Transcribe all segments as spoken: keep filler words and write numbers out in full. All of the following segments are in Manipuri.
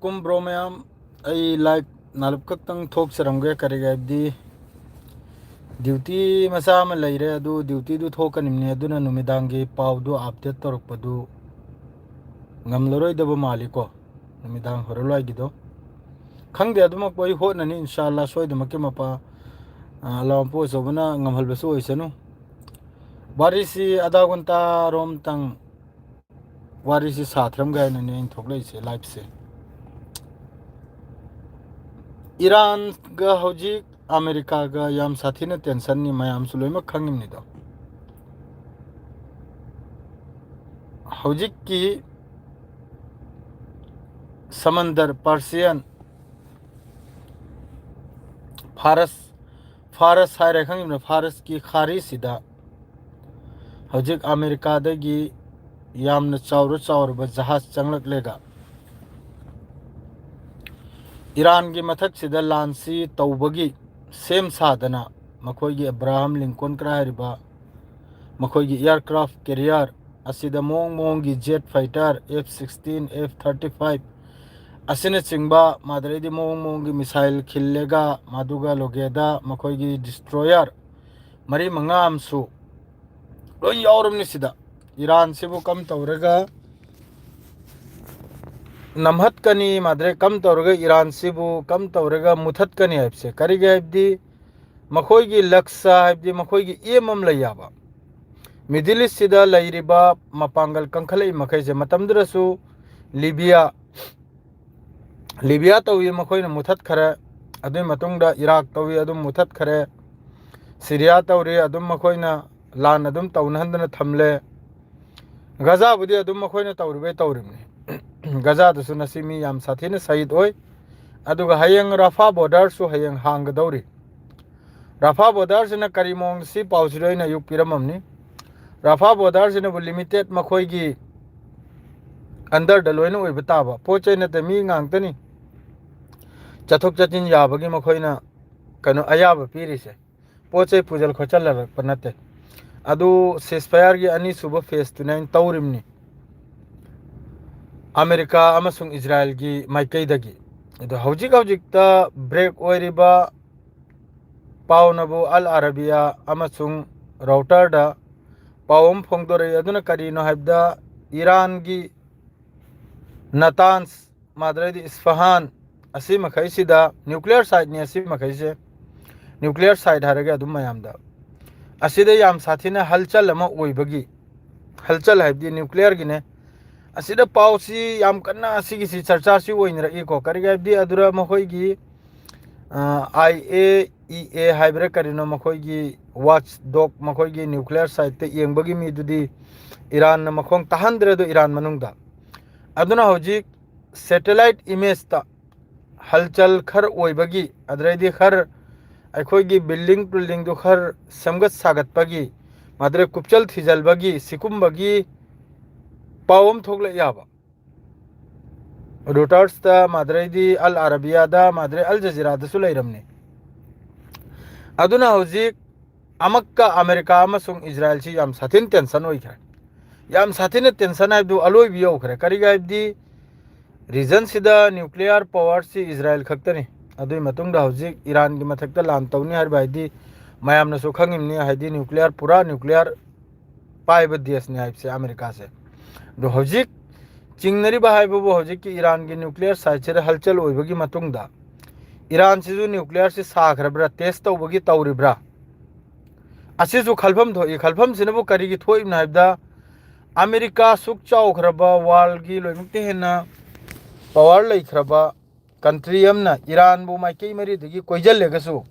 ꯀꯨꯝ ꯕ꯭ꯔꯣ ꯃꯌꯥꯝ, ꯑꯩ ꯂꯥꯏꯚ ꯅꯥꯂꯨꯞ ꯈꯛꯇꯪ ꯊꯣꯛꯆꯔꯝꯒꯦ꯫ ꯀꯔꯤꯒꯤ ꯍꯥꯏꯕꯗꯤ ꯗ꯭ꯌꯨꯇꯤ ꯃꯆꯥ ꯑꯃ ꯂꯩꯔꯦ, ꯑꯗꯨ ꯗ꯭ꯌꯨꯇꯤꯗꯨ ꯊꯣꯛꯀꯅꯤꯕꯅꯦ, ꯑꯗꯨꯅ ꯅꯨꯃꯤꯗꯥꯡꯒꯤ ꯄꯥꯎꯗꯨ ꯑꯞꯗꯦꯠ ꯇꯧꯔꯛꯄꯗꯨ ꯉꯝꯂꯔꯣꯏꯗꯕ ꯃꯥꯜꯂꯤꯀꯣ, ꯅꯨꯃꯤꯗꯥꯡ ꯍꯣꯔꯂ꯭ꯋꯥꯏꯒꯤꯗꯣ꯫ ꯈꯪꯗꯦ, ꯑꯗꯨꯃꯛꯄꯨ ꯑꯩ ꯍꯣꯠꯅꯅꯤ, ꯏꯟꯁꯥ ꯑꯜꯂꯥ, ꯁꯣꯏꯗꯅꯃꯛꯀꯤ ꯃꯄꯥ, ꯑ, ꯑꯜꯂꯥꯍ ꯃꯄꯨ ꯑꯆꯧꯕꯅ ꯉꯝꯍꯜꯕꯁꯨ ꯑꯣꯏꯁꯅꯨ꯫ ꯋꯥꯔꯤꯁꯤ ꯑꯗꯥ ꯒꯨꯟꯇꯥꯔꯣꯝꯇꯪ ꯋꯥꯔꯤꯁꯤ ꯁꯥꯊꯔꯝꯒꯦ ꯍꯥꯏꯅꯅꯦ ꯑꯩꯅ ꯊꯣꯛꯂꯛꯏꯁꯦ, ꯂꯥꯏꯚꯁꯦ꯫ ꯏꯔꯥꯟꯒ ꯍꯧꯖꯤꯛ ꯑꯃꯦꯔꯤꯀꯥꯒ ꯌꯥꯝ ꯁꯥꯊꯤꯅ ꯇꯦꯟꯁꯟꯅꯤ, ꯃꯌꯥꯝꯁꯨ ꯂꯣꯏꯅꯃꯛ ꯈꯪꯉꯤꯕꯅꯤꯗꯣ꯫ ꯍꯧꯖꯤꯛꯀꯤ ꯁꯃꯟꯗꯔ ꯄꯥꯔꯁꯤꯌꯥꯟ, ꯐꯥꯔꯁ, ꯐꯥꯔꯁ ꯍꯥꯏꯔꯦ ꯈꯪꯉꯤꯕꯅ, ꯐꯥꯔꯁꯀꯤ ꯈꯥꯔꯤꯁꯤꯗ ꯍꯧꯖꯤꯛ ꯑꯃꯦꯔꯤꯀꯥꯗꯒꯤ ꯌꯥꯝꯅ ꯆꯥꯎꯔ ꯆꯥꯎꯔꯕ ꯖꯍꯥꯖ ꯆꯪꯂꯛꯂꯦꯒ, ꯏꯔꯥꯟꯒꯤ ꯃꯊꯛꯁꯤꯗ ꯂꯥꯟꯁꯤ ꯇꯧꯕꯒꯤ ꯁꯦꯝ ꯁꯥꯗꯅ, ꯃꯈꯣꯏꯒꯤ ꯑꯦꯕ꯭ꯔꯥꯍꯥꯝ ꯂꯤꯡꯀꯣꯟ ꯀ꯭ꯔꯥ ꯍꯥꯏꯔꯤꯕ ꯃꯈꯣꯏꯒꯤ ꯑꯦꯌꯥꯔꯀ꯭ꯔꯥꯐ ꯀꯦꯔꯤꯌꯔ ꯑꯁꯤꯗ ꯃꯑꯣꯡ ꯃꯑꯣꯡꯒꯤ jet fighter, F sixteen, F thirty five ꯑꯁꯤꯅꯆꯤꯡꯕ, ꯃꯥꯗꯔꯩꯗꯤ ꯃꯑꯣꯡ ꯃꯑꯣꯡꯒꯤ ꯃꯤꯁꯥꯏꯜ ꯈꯤꯜꯂꯦꯒ, ꯃꯗꯨꯒ ꯂꯣꯒꯦꯗ ꯃꯈꯣꯏꯒꯤ ꯗꯤꯁꯇ꯭ꯔꯣꯌꯔ ꯃꯔꯤ ꯃꯉꯥ ꯑꯃꯁꯨ ꯂꯣꯏ ꯌꯥꯎꯔꯕꯅꯤ ꯁꯤꯗ꯫ ꯏꯔꯥꯟꯁꯤꯕꯨ ꯀꯝ ꯇꯧꯔꯒ ꯅꯝꯍꯠꯀꯅꯤ, ꯃꯥꯗ꯭ꯔꯦ ꯀꯝ ꯇꯧꯔꯒ ꯏꯔꯥꯟꯁꯤꯕꯨ ꯀꯝ ꯇꯧꯔꯒ ꯃꯨꯊꯠꯀꯅꯤ ꯍꯥꯏꯕꯁꯦ꯫ ꯀꯔꯤꯒꯤ ꯍꯥꯏꯕꯗꯤ ꯃꯈꯣꯏꯒꯤ ꯂꯛꯁ ꯍꯥꯏꯕꯗꯤ ꯃꯈꯣꯏꯒꯤ ꯑꯦꯝ ꯑꯃ ꯂꯩ ꯌꯥꯕ꯫ ꯃꯤꯗꯜ ꯏꯁꯁꯤꯗ ꯂꯩꯔꯤꯕ ꯃꯄꯥꯡꯒꯜ ꯀꯟꯈꯠꯂꯛꯏ ꯃꯈꯩꯁꯦ, ꯃꯇꯝꯗꯨꯗꯁꯨ ꯂꯤꯕꯤꯌꯥ, ꯂꯤꯕꯤꯌꯥ ꯇꯧꯏ, ꯃꯈꯣꯏꯅ ꯃꯨꯊꯠꯈꯔꯦ꯫ ꯑꯗꯨꯒꯤ ꯃꯇꯨꯡꯗ ꯏꯔꯥꯛ ꯇꯧꯏ, ꯑꯗꯨꯝ ꯃꯨꯊꯠꯈꯔꯦ꯫ ꯁꯤꯔꯤꯌꯥ ꯇꯧꯔꯤ, ꯑꯗꯨꯝ ꯃꯈꯣꯏꯅ ꯂꯥꯟ ꯑꯗꯨꯝ ꯇꯧꯅꯍꯟꯗꯅ ꯊꯝꯂꯦ꯫ ꯒꯖꯥꯕꯨꯗꯤ ꯑꯗꯨꯝ ꯃꯈꯣꯏꯅ ꯇꯧꯔꯤꯕꯩ ꯇꯧꯔꯤꯕꯅꯤ꯫ ꯒꯖꯥꯗꯁꯨ ꯉꯁꯤ ꯃꯤ ꯌꯥꯝ ꯁꯥꯊꯤꯅ ꯁꯍꯤꯗ ꯑꯣꯏ꯫ ꯑꯗꯨꯒ ꯍꯌꯦꯡ ꯔꯥꯐꯥ ꯕꯣꯔꯗꯔꯁꯨ ꯍꯌꯦꯡ ꯍꯥꯡꯒꯗꯧꯔꯤ꯫ ꯔꯥꯐꯥ ꯕꯣꯔꯗꯔꯁꯤꯅ ꯀꯔꯤ ꯃꯑꯣꯡꯗ, ꯁꯤ ꯄꯥꯎꯁꯤꯗ ꯑꯩꯅ ꯑꯌꯨꯛ ꯄꯤꯔꯝꯃꯝꯅꯤ꯫ ꯔꯥꯐꯥ ꯕꯣꯔꯗꯔꯁꯤꯅꯕꯨ ꯂꯤꯃꯤꯇꯦꯠ ꯃꯈꯣꯏꯒꯤ ꯑꯟꯗꯔꯗ ꯂꯣꯏꯅ ꯑꯣꯏꯕ ꯇꯥꯕ꯫ ꯄꯣꯠ ꯆꯩ ꯅꯠꯇꯦ, ꯃꯤ ꯉꯥꯛꯇꯅꯤ꯫ ꯆꯠꯊꯣꯛ ꯆꯠꯁꯤꯟ ꯌꯥꯕꯒꯤ ꯃꯈꯣꯏꯅ ꯀꯩꯅꯣ ꯑꯌꯥꯕ ꯄꯤꯔꯤꯁꯦ꯫ ꯄꯣꯠ ꯆꯩ ꯄꯨꯖꯜ ꯈꯣꯠꯆꯜꯂꯛꯄ ꯅꯠꯇꯦ꯫ ꯑꯗꯨ ꯁꯤꯁꯐꯥꯌꯔꯒꯤ ꯑꯅꯤꯁꯨꯕ ꯐꯦꯁꯇꯨꯅꯦ ꯑꯩꯅ ꯇꯧꯔꯤꯕꯅꯤ꯫ ꯑꯃꯦꯔꯤꯀꯥ ꯑꯃꯁꯨꯡ ꯏꯖꯔꯥꯏꯜꯒꯤ ꯃꯥꯏꯀꯩꯗꯒꯤ꯫ ꯑꯗꯣ ꯍꯧꯖꯤꯛ ꯍꯧꯖꯤꯛꯇ ꯕ꯭ꯔꯦꯛ ꯑꯣꯏꯔꯤꯕ ꯄꯥꯎꯅꯕꯨ ꯑꯜ ꯑꯔꯥꯕꯤꯌꯥ ꯑꯃꯁꯨꯡ ꯔꯣꯏꯇꯔꯗ ꯄꯥꯎ ꯑꯃ ꯐꯣꯡꯗꯣꯔꯛꯏ꯫ ꯑꯗꯨꯅ ꯀꯔꯤꯅꯣ ꯍꯥꯏꯕꯗ, ꯏꯔꯥꯟꯒꯤ ꯅꯇꯥꯟꯁ, ꯃꯥꯗ꯭ꯔꯩꯗꯤ ꯏꯁꯐꯍꯥꯟ, ꯑꯁꯤ ꯃꯈꯩꯁꯤꯗ ꯅ꯭ꯌꯨꯀ꯭ꯂꯤꯌꯔ ꯁꯥꯏꯠꯅꯤ꯫ ꯑꯁꯤ ꯃꯈꯩꯁꯦ ꯅ꯭ꯌꯨꯀ꯭ꯂꯤꯌꯔ ꯁꯥꯏꯠ ꯍꯥꯏꯔꯒꯦ ꯑꯗꯨꯝ ꯃꯌꯥꯝꯗ꯫ ꯑꯁꯤꯗ ꯌꯥꯝ ꯁꯥꯊꯤꯅ ꯍꯜꯆꯜ ꯑꯃ ꯑꯣꯏꯕꯒꯤ, ꯍꯜꯆꯜ ꯍꯥꯏꯕꯗꯤ ꯅ꯭ꯌꯨꯀ꯭ꯂꯤꯌꯔꯒꯤꯅꯦ꯫ ꯑꯁꯤꯗ ꯄꯥꯎꯁꯤ ꯌꯥꯝ ꯀꯟꯅ ꯑꯁꯤꯒꯤꯁꯤ ꯆꯔꯆꯥꯁꯤ ꯑꯣꯏꯅꯔꯛꯏꯀꯣ꯫ ꯀꯔꯤꯒꯤ ꯍꯥꯏꯕꯗꯤ ꯑꯗꯨꯗ ꯃꯈꯣꯏꯒꯤ, ꯑ, ꯑꯥꯏ ꯑꯦ ꯏ ꯑꯦ ꯍꯥꯏꯕ꯭ꯔꯥ ꯀꯔꯤꯅꯣ, ꯃꯈꯣꯏꯒꯤ ꯋꯥꯆ ꯗꯣꯛ, ꯃꯈꯣꯏꯒꯤ ꯅ꯭ꯌꯨꯀ꯭ꯂꯤꯌꯔ ꯁꯥꯏꯠꯇ ꯌꯦꯡꯕꯒꯤ ꯃꯤꯗꯨꯗꯤ ꯏꯔꯥꯟꯅ ꯃꯈꯣꯡ ꯇꯥꯍꯟꯗ꯭ꯔꯦ꯫ ꯑꯗꯣ ꯏꯔꯥꯟ ꯃꯅꯨꯡꯗ, ꯑꯗꯨꯅ ꯍꯧꯖꯤꯛ ꯁꯦꯇꯦꯂꯥꯏꯠ ꯏꯃꯦꯖꯇ ꯍꯜꯆꯜ ꯈꯔ ꯑꯣꯏꯕꯒꯤ, ꯑꯗꯨꯗꯩꯗꯤ ꯈꯔ ꯑꯩꯈꯣꯏꯒꯤ ꯕꯤꯜꯗꯤꯡ ꯇꯨꯜꯗꯤꯡꯗꯨ ꯈꯔ ꯁꯦꯝꯒꯠ ꯁꯥꯒꯠꯄꯒꯤ, ꯃꯗꯨꯗ ꯀꯨꯞꯆꯜ ꯊꯤꯖꯜꯕꯒꯤ, ꯁꯤꯒꯨꯝꯕꯒꯤ ꯄꯥꯎ ꯑꯃ ꯊꯣꯛꯂꯛ ꯌꯥꯕ꯫ ꯔꯣꯏꯇꯔꯁꯇ, ꯃꯗꯨꯗꯩꯗꯤ ꯑꯜ ꯑꯔꯥꯕꯤꯌꯥꯗ, ꯃꯗꯨꯗꯩ ꯑꯜ ꯖꯖꯤꯔꯥꯗꯁꯨ ꯂꯩꯔꯝꯅꯤ꯫ ꯑꯗꯨꯅ ꯍꯧꯖꯤꯛ ꯑꯃꯛꯀ ꯑꯃꯦꯔꯤꯀꯥ ꯑꯃꯁꯨꯡ ꯏꯖꯔꯥꯏꯜꯁꯤ ꯌꯥꯝ ꯁꯥꯊꯤꯅ ꯇꯦꯟꯁꯟ ꯑꯣꯏꯈ꯭ꯔꯦ꯫ ꯌꯥꯝ ꯁꯥꯊꯤꯅ ꯇꯦꯟꯁꯟ ꯍꯥꯏꯕꯗꯨ ꯑꯂꯣꯏꯕ ꯌꯧꯈ꯭ꯔꯦ꯫ ꯀꯔꯤꯒꯤ ꯍꯥꯏꯕꯗꯤ, ꯔꯤꯖꯟꯁꯤꯗ ꯅ꯭ꯌꯨꯀ꯭ꯂꯤꯌꯔ ꯄꯋꯥꯔꯁꯤ ꯏꯖꯔꯥꯏꯜ ꯈꯛꯇꯅꯤ꯫ ꯑꯗꯨꯒꯤ ꯃꯇꯨꯡꯗ ꯍꯧꯖꯤꯛ ꯏꯔꯥꯟꯒꯤ ꯃꯊꯛꯇ ꯂꯥꯟ ꯇꯧꯅꯤ ꯍꯥꯏꯔꯤꯕ ꯍꯥꯏꯗꯤ, ꯃꯌꯥꯝꯅꯁꯨ ꯈꯪꯉꯤꯕꯅꯤ, ꯍꯥꯏꯗꯤ ꯅ꯭ꯌꯨꯀ꯭ꯂꯤꯌꯔ, ꯄꯨꯔꯥ ꯅ꯭ꯌꯨꯀ꯭ꯂꯤꯌꯔ ꯄꯥꯏꯕ ꯗꯦꯁꯅꯤ ꯍꯥꯏꯕꯁꯦ ꯑꯃꯦꯔꯤꯀꯥꯁꯦ꯫ ꯑꯗꯣ ꯍꯧꯖꯤꯛ ꯆꯤꯡꯅꯔꯤꯕ ꯍꯥꯏꯕꯕꯨ ꯍꯧꯖꯤꯛꯀꯤ ꯏꯔꯥꯟꯒꯤ ꯅ꯭ꯌꯨꯀ꯭ꯂꯤꯌꯔ ꯁꯥꯏꯠꯁꯤꯗ ꯍꯜꯆꯜ ꯑꯣꯏꯕꯒꯤ ꯃꯇꯨꯡꯗ ꯏꯔꯥꯟꯁꯤꯁꯨ ꯅ꯭ꯌꯨꯀ꯭ꯂꯤꯌꯔꯁꯤ ꯁꯥꯈ꯭ꯔꯕ꯭ꯔꯥ, ꯇꯦꯁ ꯇꯧꯕꯒꯤ ꯇꯧꯔꯤꯕ꯭ꯔꯥ? ꯑꯁꯤꯁꯨ ꯈꯜꯐꯝ ꯊꯣꯛꯏ꯫ ꯈꯜꯐꯝꯁꯤꯅꯕꯨ ꯀꯔꯤꯒꯤ ꯊꯣꯛꯏꯕꯅꯣ ꯍꯥꯏꯕꯗ, ꯑꯃꯦꯔꯤꯀꯥ ꯁꯨꯛ ꯆꯥꯎꯈ꯭ꯔꯕ, ꯋꯥꯔꯜꯒꯤ ꯂꯣꯏꯅꯃꯛꯇ ꯍꯦꯟꯅ ꯄꯋꯥꯔ ꯂꯩꯈ꯭ꯔꯕ ꯀꯟꯇ꯭ꯔꯤ ꯑꯃꯅ ꯏꯔꯥꯟꯕꯨ ꯃꯥꯏꯀꯩ ꯃꯔꯤꯗꯒꯤ ꯀꯣꯏꯁꯤꯜꯂꯒꯁꯨ,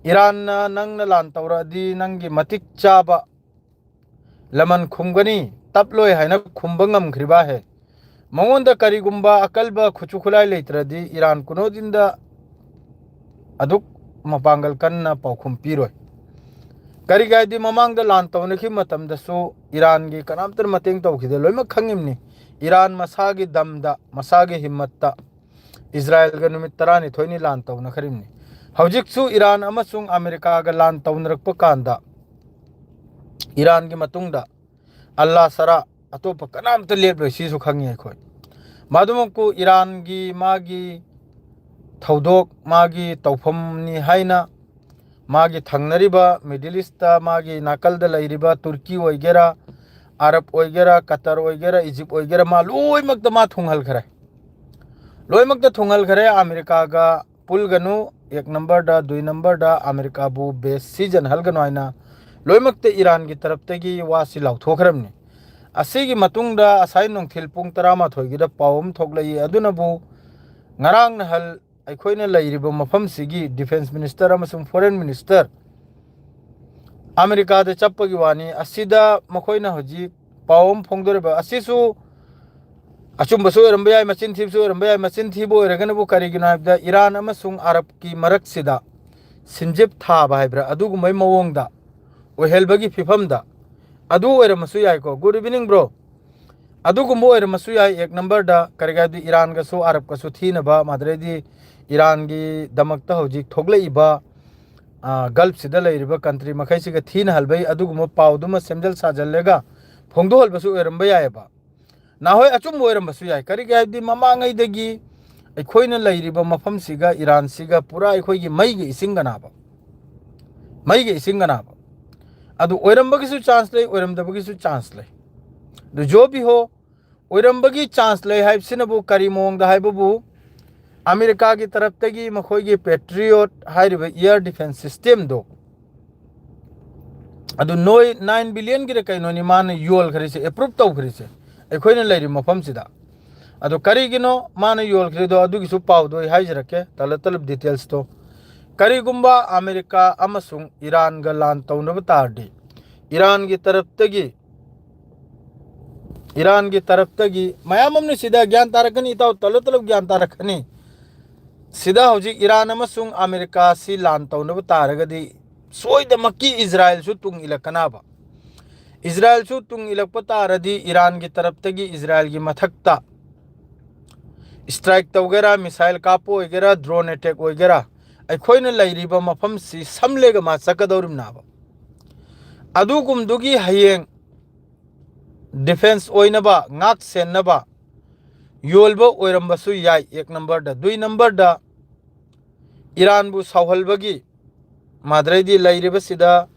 ꯏꯔꯥꯟꯅ ꯅꯪꯅ ꯂꯥꯟ ꯇꯧꯔꯛꯑꯗꯤ ꯅꯪꯒꯤ ꯃꯇꯤꯛ ꯆꯥꯕ ꯂꯃꯟ ꯈꯨꯝꯒꯅꯤ, ꯇꯞꯂꯣꯏ ꯍꯥꯏꯅ ꯈꯨꯝꯕ ꯉꯝꯈ꯭ꯔꯤꯕ ꯍꯦ꯫ ꯃꯉꯣꯟꯗ ꯀꯔꯤꯒꯨꯝꯕ ꯑꯀꯜꯕ ꯈꯨꯠꯁꯨ ꯈꯨꯠꯂꯥꯏ ꯂꯩꯇ꯭ꯔꯗꯤ ꯏꯔꯥꯟ ꯀꯨꯅꯣꯗꯤꯟꯗ ꯑꯗꯨꯛ ꯃꯄꯥꯡꯒꯜ ꯀꯟꯅ ꯄꯥꯎꯈꯨꯝ ꯄꯤꯔꯣꯏ꯫ ꯀꯔꯤꯒꯤ ꯍꯥꯏꯗꯤ, ꯃꯃꯥꯡꯗ ꯂꯥꯟ ꯇꯧꯅꯈꯤꯕ ꯃꯇꯝꯗꯁꯨ ꯏꯔꯥꯟꯒꯤ ꯀꯅꯥꯝꯇꯅ ꯃꯇꯦꯡ ꯇꯧꯈꯤꯗꯦ, ꯂꯣꯏꯅꯃꯛ ꯈꯪꯉꯤꯕꯅꯤ꯫ ꯏꯔꯥꯟ ꯃꯁꯥꯒꯤ ꯗꯝꯗ, ꯃꯁꯥꯒꯤ ꯍꯤꯝꯃꯠꯇ ꯏꯖꯔꯥꯏꯜꯒ ꯅꯨꯃꯤꯠ ꯇꯔꯥꯅꯤꯊꯣꯏꯅꯤ ꯂꯥꯟ ꯇꯧꯅꯈ꯭ꯔꯤꯕꯅꯤ꯫ ꯍꯧꯖꯤꯛꯁꯨ ꯏꯔꯥꯟ ꯑꯃꯁꯨꯡ ꯑꯃꯦꯔꯤꯀꯥꯒ ꯂꯥꯟ ꯇꯧꯅꯔꯛꯄ ꯀꯥꯟꯗ, ꯏꯔꯥꯟꯒꯤ ꯃꯇꯨꯡꯗ ꯑꯜꯂꯥ ꯁꯔꯥ, ꯑꯇꯣꯞꯄ ꯀꯅꯥꯝꯇ ꯂꯦꯞꯂꯣꯏ, ꯁꯤꯁꯨ ꯈꯪꯉꯤ ꯑꯩꯈꯣꯏ꯫ ꯃꯗꯨꯃꯛꯄꯨ ꯏꯔꯥꯟꯒꯤ ꯃꯥꯒꯤ ꯊꯧꯗꯣꯛ, ꯃꯥꯒꯤ ꯇꯧꯐꯝꯅꯤ ꯍꯥꯏꯅ ꯃꯥꯒꯤ ꯊꯪꯅꯔꯤꯕ Middle East ꯃꯥꯒꯤ ꯅꯥꯀꯜꯗ ꯂꯩꯔꯤꯕ ꯇꯨꯔꯀꯤ ꯑꯣꯏꯒꯦꯔꯥ, ꯑꯔꯕ ꯑꯣꯏꯒꯦꯔꯥ, ꯀꯇꯔ ꯑꯣꯏꯒꯦꯔꯥ, ꯏꯖꯤꯞ ꯑꯣꯏꯒꯦꯔꯥ, ꯃꯥ ꯂꯣꯏꯅꯃꯛꯇ ꯃꯥ ꯊꯨꯡꯍꯜꯈ꯭ꯔꯦ꯫ ꯂꯣꯏꯅꯃꯛꯇ ꯊꯨꯡꯍꯜꯈ꯭ꯔꯦ꯫ ꯑꯃꯦꯔꯤꯀꯥꯒ ꯄꯨꯜꯒꯅꯨ, ꯑꯦꯛ ꯅꯝꯕꯔꯗ, ꯗꯨꯏ ꯅꯝꯕꯔꯗ ꯑꯃꯦꯔꯤꯀꯥꯕꯨ ꯕꯦꯁ ꯁꯤꯖꯤꯟꯅꯍꯜꯒꯅꯨ ꯍꯥꯏꯅ ꯂꯣꯏꯅꯃꯛꯇ ꯏꯔꯥꯟꯒꯤ ꯇꯔꯞꯇꯒꯤ ꯋꯥꯁꯤ ꯂꯥꯎꯊꯣꯛꯈ꯭ꯔꯕꯅꯤ꯫ ꯑꯁꯤꯒꯤ ꯃꯇꯨꯡꯗ ꯉꯁꯥꯏ ꯅꯨꯡꯊꯤꯜ ꯄꯨꯡ ꯇꯔꯥꯃꯥꯊꯣꯏꯒꯤꯗ ꯄꯥꯎ ꯑꯃ ꯊꯣꯛꯂꯛꯏ꯫ ꯑꯗꯨꯅꯕꯨ ꯉꯔꯥꯡ ꯅꯍꯥꯟ ꯑꯩꯈꯣꯏꯅ ꯂꯩꯔꯤꯕ ꯃꯐꯝꯁꯤꯒꯤ defence minister ꯑꯃꯁꯨꯡ foreign minister ꯑꯃꯦꯔꯤꯀꯥꯗ ꯆꯠꯄꯒꯤ ꯋꯥꯅꯤ꯫ ꯑꯁꯤꯗ ꯃꯈꯣꯏꯅ ꯍꯧꯖꯤꯛ ꯄꯥꯎ ꯑꯃ ꯐꯣꯡꯗꯣꯔꯤꯕ ꯑꯁꯤꯁꯨ ꯑꯆꯨꯝꯕꯁꯨ ꯑꯣꯏꯔꯝꯕ ꯌꯥꯏ, ꯃꯆꯤꯟ ꯊꯤꯕꯁꯨ ꯑꯣꯏꯔꯝꯕ ꯌꯥꯏ꯫ ꯃꯆꯤꯟ ꯊꯤꯕ ꯑꯣꯏꯔꯒꯅꯕꯨ ꯀꯔꯤꯒꯤꯅꯣ ꯍꯥꯏꯕꯗ, ꯏꯔꯥꯟ ꯑꯃꯁꯨꯡ ꯑꯔꯕꯀꯤ ꯃꯔꯛꯁꯤꯗ ꯁꯤꯟꯖꯤꯞ ꯊꯥꯕ ꯍꯥꯏꯕ꯭ꯔꯥ, ꯑꯗꯨꯒꯨꯝꯕꯒꯤ ꯃꯑꯣꯡꯗ ꯑꯣꯏꯍꯜꯕꯒꯤ ꯐꯤꯕꯝꯗ ꯑꯗꯨ ꯑꯣꯏꯔꯝꯃꯁꯨ ꯌꯥꯏꯀꯣ꯫ Good evening, bro. ꯑꯗꯨꯒꯨꯝꯕ ꯑꯣꯏꯔꯝꯃꯁꯨ ꯌꯥꯏ꯫ ꯑꯦꯛ ꯅꯝꯕꯔꯗ ꯀꯔꯤꯒꯤ ꯍꯥꯏꯕꯗꯤ ꯏꯔꯥꯟꯒꯁꯨ ꯑꯔꯕꯀꯁꯨ ꯊꯤꯅꯕ, ꯃꯗꯨꯗꯩꯗꯤ ꯏꯔꯥꯟꯒꯤꯗꯃꯛꯇ ꯍꯧꯖꯤꯛ ꯊꯣꯛꯂꯛꯏꯕ, ꯑ, ꯒꯜꯐꯁꯤꯗ ꯂꯩꯔꯤꯕ country ꯃꯈꯩꯁꯤꯒ ꯊꯤꯅꯍꯜꯕꯒꯤ ꯑꯗꯨꯒꯨꯝꯕ ꯄꯥꯎꯗꯨꯃ ꯁꯦꯝꯖꯤꯜ ꯁꯥꯖꯤꯜꯂꯒ ꯐꯣꯡꯗꯣꯛꯍꯜꯕꯁꯨ ꯑꯣꯏꯔꯝꯕ ꯌꯥꯏꯑꯕ꯫ ꯅꯍꯥꯟꯋꯥꯏ ꯑꯆꯨꯝꯕ ꯑꯣꯏꯔꯝꯕꯁꯨ ꯌꯥꯏ꯫ ꯀꯔꯤꯒꯤ ꯍꯥꯏꯕꯗꯤ ꯃꯃꯥꯡꯉꯩꯗꯒꯤ ꯑꯩꯈꯣꯏꯅ ꯂꯩꯔꯤꯕ ꯃꯐꯝꯁꯤꯒ ꯏꯔꯥꯟꯁꯤꯒ ꯄꯨꯔꯥ ꯑꯩꯈꯣꯏꯒꯤ ꯃꯩꯒ ꯏꯁꯤꯡꯒ ꯅꯥꯕ, ꯃꯩꯒ ꯏꯁꯤꯡꯒ ꯅꯥꯕ꯫ ꯑꯗꯨ ꯑꯣꯏꯔꯝꯕꯒꯤꯁꯨ chance ꯂꯩ, ꯑꯣꯏꯔꯝꯗꯕꯒꯤꯁꯨ chance ꯂꯩ꯫ ꯑꯗꯨ ꯖꯣ ꯕꯤ ꯍꯣ, ꯑꯣꯏꯔꯝꯕꯒꯤ chance ꯂꯩ ꯍꯥꯏꯕꯁꯤꯅꯕꯨ ꯀꯔꯤ ꯃꯑꯣꯡꯗ ꯍꯥꯏꯕꯕꯨ, ꯑꯃꯦꯔꯤꯀꯥꯒꯤ ꯇꯔꯞꯇꯒꯤ ꯃꯈꯣꯏꯒꯤ Patriot ꯍꯥꯏꯔꯤꯕ air defence systemꯗꯣ, ꯑꯗꯨ ꯅꯣꯏ nine billionꯒꯤꯔ ꯀꯩꯅꯣꯅꯤ ꯃꯥꯅ ꯌꯣꯜꯈ꯭ꯔꯤꯁꯦ, approve ꯇꯧꯈ꯭ꯔꯤꯁꯦ ꯑꯩꯈꯣꯏꯅ ꯂꯩꯔꯤꯕ ꯃꯐꯝꯁꯤꯗ꯫ ꯑꯗꯣ ꯀꯔꯤꯒꯤꯅꯣ ꯃꯥꯅ ꯌꯣꯜꯈ꯭ꯔꯤꯗꯣ, ꯑꯗꯨꯒꯤꯁꯨ ꯄꯥꯎꯗꯣ ꯑꯩ ꯍꯥꯏꯖꯔꯛꯀꯦ, ꯇꯂꯞ ꯇꯂꯞ detailsꯇꯣ꯫ ꯀꯔꯤꯒꯨꯝꯕ ꯑꯃꯦꯔꯤꯀꯥ ꯑꯃꯁꯨꯡ ꯏꯔꯥꯟꯒ ꯂꯥꯟ ꯇꯧꯅꯕ ꯇꯥꯔꯗꯤ, ꯏꯔꯥꯟꯒꯤ ꯇꯔꯞꯇꯒꯤ, ꯏꯔꯥꯟꯒꯤ ꯇꯔꯞꯇꯒꯤ ꯃꯌꯥꯝ ꯑꯃꯅ ꯁꯤꯗ ꯒ꯭ꯌꯥꯟ ꯇꯥꯔꯛꯀꯅꯤ, ꯏꯇꯥꯎ, ꯇꯂꯞ ꯇꯂꯞ ꯒ꯭ꯌꯥꯟ ꯇꯥꯔꯛꯀꯅꯤ꯫ ꯁꯤꯗ ꯍꯧꯖꯤꯛ ꯏꯔꯥꯟ ꯑꯃꯁꯨꯡ ꯑꯃꯦꯔꯤꯀꯥꯁꯤ ꯂꯥꯟ ꯇꯧꯅꯕ ꯇꯥꯔꯒꯗꯤ, ꯁꯣꯏꯗꯃꯛꯀꯤ ꯏꯖꯔꯥꯏꯜꯁꯨ ꯇꯨꯡ ꯏꯜꯂꯛꯀꯅꯕ꯫ ꯏꯖꯔꯥꯏꯜꯁꯨ ꯇꯨꯡ ꯏꯜꯂꯛꯄ ꯇꯥꯔꯗꯤ, ꯏꯔꯥꯟꯒꯤ ꯇꯔꯞꯇꯒꯤ ꯏꯖꯔꯥꯏꯜꯒꯤ ꯃꯊꯛꯇ strike ꯇꯧꯒꯦꯔꯥ, missile ꯀꯥꯞꯄ ꯑꯣꯏꯒꯦꯔꯥ, drone attack ꯑꯣꯏꯒꯦꯔꯥ, ꯑꯩꯈꯣꯏꯅ ꯂꯩꯔꯤꯕ ꯃꯐꯝꯁꯤ ꯁꯝꯂꯦꯒ ꯃꯥ ꯆꯠꯀꯗꯧꯔꯤꯕꯅꯦꯕ꯫ ꯑꯗꯨꯒꯨꯝꯗꯨꯒꯤ ꯍꯌꯦꯡ ꯗꯤꯐꯦꯟꯁ ꯑꯣꯏꯅꯕ, ꯉꯥꯛ ꯁꯦꯟꯅꯕ ꯌꯣꯜꯕ ꯑꯣꯏꯔꯝꯕꯁꯨ ꯌꯥꯏ꯫ ꯑꯦꯛ ꯅꯝꯕꯔꯗ꯫ ꯗꯨꯏ ꯅꯝꯕꯔꯗ, ꯏꯔꯥꯟꯕꯨ ꯁꯥꯎꯍꯜꯕꯒꯤ, ꯃꯥꯗ꯭ꯔꯩꯗꯤ ꯂꯩꯔꯤꯕꯁꯤꯗ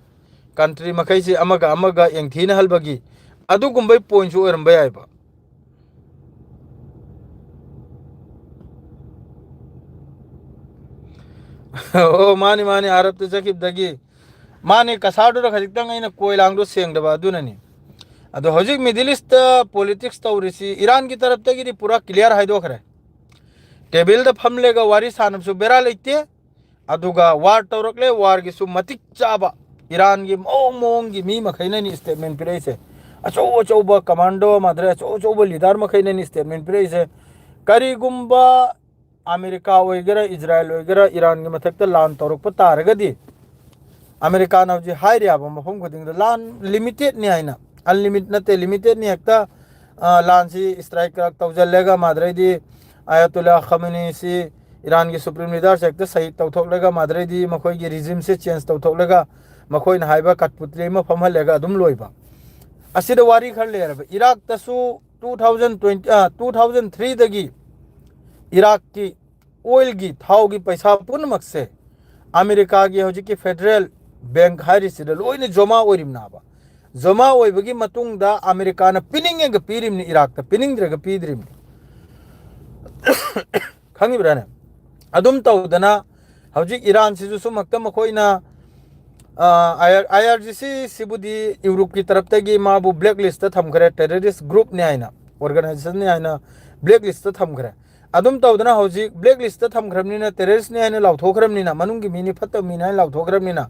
ꯀꯟꯇ꯭ꯔꯤ ꯃꯈꯩꯁꯤ ꯑꯃꯒ ꯑꯃꯒ ꯌꯦꯡꯊꯤꯅꯍꯜꯕꯒꯤ ꯑꯗꯨꯒꯨꯝꯕꯩ ꯄꯣꯏꯟꯁꯨ ꯑꯣꯏꯔꯝꯕ ꯌꯥꯏꯕ꯫ ꯑꯣ, ꯃꯥꯅꯤ, ꯃꯥꯅꯤ, ꯑꯔꯕꯇ ꯆꯠꯈꯤꯕꯗꯒꯤ꯫ ꯃꯥꯅꯤ, ꯀꯁꯥꯔꯗꯨꯗ ꯈꯖꯤꯛꯇꯪ ꯑꯩꯅ ꯀꯣꯏ ꯂꯥꯡꯗꯣ ꯁꯦꯡꯗꯕ ꯑꯗꯨꯅꯅꯤ꯫ ꯑꯗꯣ ꯍꯧꯖꯤꯛ ꯃꯤꯗꯜ ꯏꯁꯇ ꯄꯣꯂꯤꯇꯤꯛꯁ ꯇꯧꯔꯤꯁꯤ ꯏꯔꯥꯟꯒꯤ ꯇꯔꯞꯇꯒꯤꯗꯤ ꯄꯨꯔꯥ ꯀ꯭ꯂꯤꯌꯥꯔ ꯍꯥꯏꯗꯣꯛꯈ꯭ꯔꯦ꯫ ꯇꯦꯕꯜꯗ ꯐꯝꯂꯒ ꯋꯥꯔꯤ ꯁꯥꯟꯅꯕꯁꯨ ꯕꯦꯔꯥ ꯂꯩꯇꯦ, ꯑꯗꯨꯒ ꯋꯥꯔ ꯇꯧꯔꯛꯂꯦ, ꯋꯥꯔꯒꯤꯁꯨ ꯃꯇꯤꯛ ꯆꯥꯕ ꯏꯔꯥꯟꯒꯤ ꯃꯑꯣꯡ ꯃꯑꯣꯡꯒꯤ ꯃꯤ ꯃꯈꯩꯅꯅꯤ ꯁ꯭ꯇꯦꯠꯃꯦꯟ ꯄꯤꯔꯛꯏꯁꯦ꯫ ꯑꯆꯧ ꯑꯆꯧꯕ ꯀꯃꯥꯟꯗꯣ ꯃꯥꯗ꯭ꯔꯦ, ꯑꯆꯧ ꯑꯆꯧꯕ ꯂꯤꯗꯔ ꯃꯈꯩꯅꯅꯤ ꯁ꯭ꯇꯦꯠꯃꯦꯟ ꯄꯤꯔꯛꯏꯁꯦ꯫ ꯀꯔꯤꯒꯨꯝꯕ ꯑꯃꯦꯔꯤꯀꯥ ꯑꯣꯏꯒꯦꯔꯥ, ꯏꯖꯔꯥꯏꯜ ꯑꯣꯏꯒꯦꯔꯥ, ꯏꯔꯥꯟꯒꯤ ꯃꯊꯛꯇ ꯂꯥꯟ ꯇꯧꯔꯛꯄ ꯇꯥꯔꯒꯗꯤ, ꯑꯃꯦꯔꯤꯀꯥꯅ ꯍꯧꯖꯤꯛ ꯍꯥꯏꯔꯤꯕ ꯃꯐꯝ ꯈꯨꯗꯤꯡꯗ ꯂꯥꯟ ꯂꯤꯃꯤꯇꯦꯠꯅꯤ ꯍꯥꯏꯅ, ꯑꯟꯂꯤꯃꯤꯠ ꯅꯠꯇꯦ, ꯂꯤꯃꯤꯇꯦꯠꯅꯤ ꯍꯦꯛꯇ, ꯑ, ꯂꯥꯟꯁꯤ ꯏꯁꯇ꯭ꯔꯥꯏꯛ ꯇꯧꯁꯤꯜꯂꯒ ꯃꯥꯗ꯭ꯔꯩꯗꯤ ꯑꯌꯥꯇꯣꯜꯂꯥ ꯈꯃꯦꯅꯤꯁꯤ ꯏꯔꯥꯟꯒꯤ ꯁꯨꯄ꯭ꯔꯤꯝ ꯂꯤꯗꯔꯁꯦ ꯍꯦꯛꯇ ꯁꯍꯤꯗ ꯇꯧꯊꯣꯛꯂꯒ ꯃꯥꯗ꯭ꯔꯩꯗꯤ ꯃꯈꯣꯏꯒꯤ ꯔꯤꯖꯤꯝꯁꯦ ꯆꯦꯟꯖ ꯇꯧꯊꯣꯛꯂꯒ ꯃꯈꯣꯏꯅ ꯍꯥꯏꯕ ꯀꯠꯄꯨꯇ꯭ꯔꯤ ꯑꯃ ꯐꯝꯍꯜꯂꯒ ꯑꯗꯨꯝ ꯂꯣꯏꯕ꯫ ꯑꯁꯤꯗ ꯋꯥꯔꯤ ꯈꯔ ꯂꯩꯔꯕ꯫ ꯏꯔꯥꯛꯇꯁꯨ ꯇꯨ ꯊꯥꯎꯖꯟ ꯇ꯭ꯋꯦꯟꯇꯤ, ꯑ, ꯇꯨ ꯊꯥꯎꯖꯟ ꯊ꯭ꯔꯤꯗꯒꯤ ꯏꯔꯥꯛꯀꯤ ꯑꯣꯏꯜꯒꯤ, ꯊꯥꯎꯒꯤ ꯄꯩꯁꯥ ꯄꯨꯝꯅꯃꯛꯁꯦ ꯑꯃꯦꯔꯤꯀꯥꯒꯤ ꯍꯧꯖꯤꯛꯀꯤ ꯐꯦꯗꯔꯦꯜ ꯕꯦꯡꯛ ꯍꯥꯏꯔꯤꯁꯤꯗ ꯂꯣꯏꯅ ꯖꯃꯥ ꯑꯣꯏꯔꯤꯕꯅꯦꯕ꯫ ꯖꯃꯥ ꯑꯣꯏꯕꯒꯤ ꯃꯇꯨꯡꯗ ꯑꯃꯦꯔꯤꯀꯥꯅ ꯄꯤꯅꯤꯡꯉꯒ ꯄꯤꯔꯤꯕꯅꯤ, ꯏꯔꯥꯛꯇ ꯄꯤꯅꯤꯡꯗ꯭ꯔꯒ ꯄꯤꯗ꯭ꯔꯤꯕꯅꯤ꯫ ꯈꯪꯉꯤꯕ꯭ꯔꯥꯅꯦ? ꯑꯗꯨꯝ ꯇꯧꯗꯅ ꯍꯧꯖꯤꯛ ꯏꯔꯥꯟꯁꯤꯁꯨ ꯁꯨꯝꯃꯛꯇ ꯃꯈꯣꯏꯅ, ꯑꯥꯏ ꯑꯥꯔ ꯖꯤ ꯁꯤ ꯁꯤꯕꯨꯗꯤ ꯌꯨꯔꯣꯞꯀꯤ ꯇꯔꯞꯇꯒꯤ ꯃꯥꯕꯨ ꯕ꯭ꯂꯦꯛ ꯂꯤꯁꯇ ꯊꯝꯈ꯭ꯔꯦ, ꯇꯦꯔꯔꯤꯁ ꯒ꯭ꯔꯨꯞꯅꯤ ꯍꯥꯏꯅ, ꯑꯣꯔꯒꯅꯥꯏꯖꯦꯁꯟꯅꯤ ꯍꯥꯏꯅ ꯕ꯭ꯂꯦꯛ ꯂꯤꯁꯇ ꯊꯝꯈ꯭ꯔꯦ꯫ ꯑꯗꯨꯝ ꯇꯧꯗꯅ ꯍꯧꯖꯤꯛ ꯕ꯭ꯂꯦꯛ ꯂꯤꯁꯇ ꯊꯝꯈ꯭ꯔꯕꯅꯤꯅ, ꯇꯦꯔꯔꯤꯁ꯭ꯠꯅꯤ ꯍꯥꯏꯅ ꯂꯥꯎꯊꯣꯛꯈ꯭ꯔꯕꯅꯤꯅ, ꯃꯅꯨꯡꯒꯤ ꯃꯤꯅꯤ, ꯐꯠꯇꯕ ꯃꯤꯅꯤ ꯍꯥꯏꯅ ꯂꯥꯎꯊꯣꯛꯈ꯭ꯔꯕꯅꯤꯅ,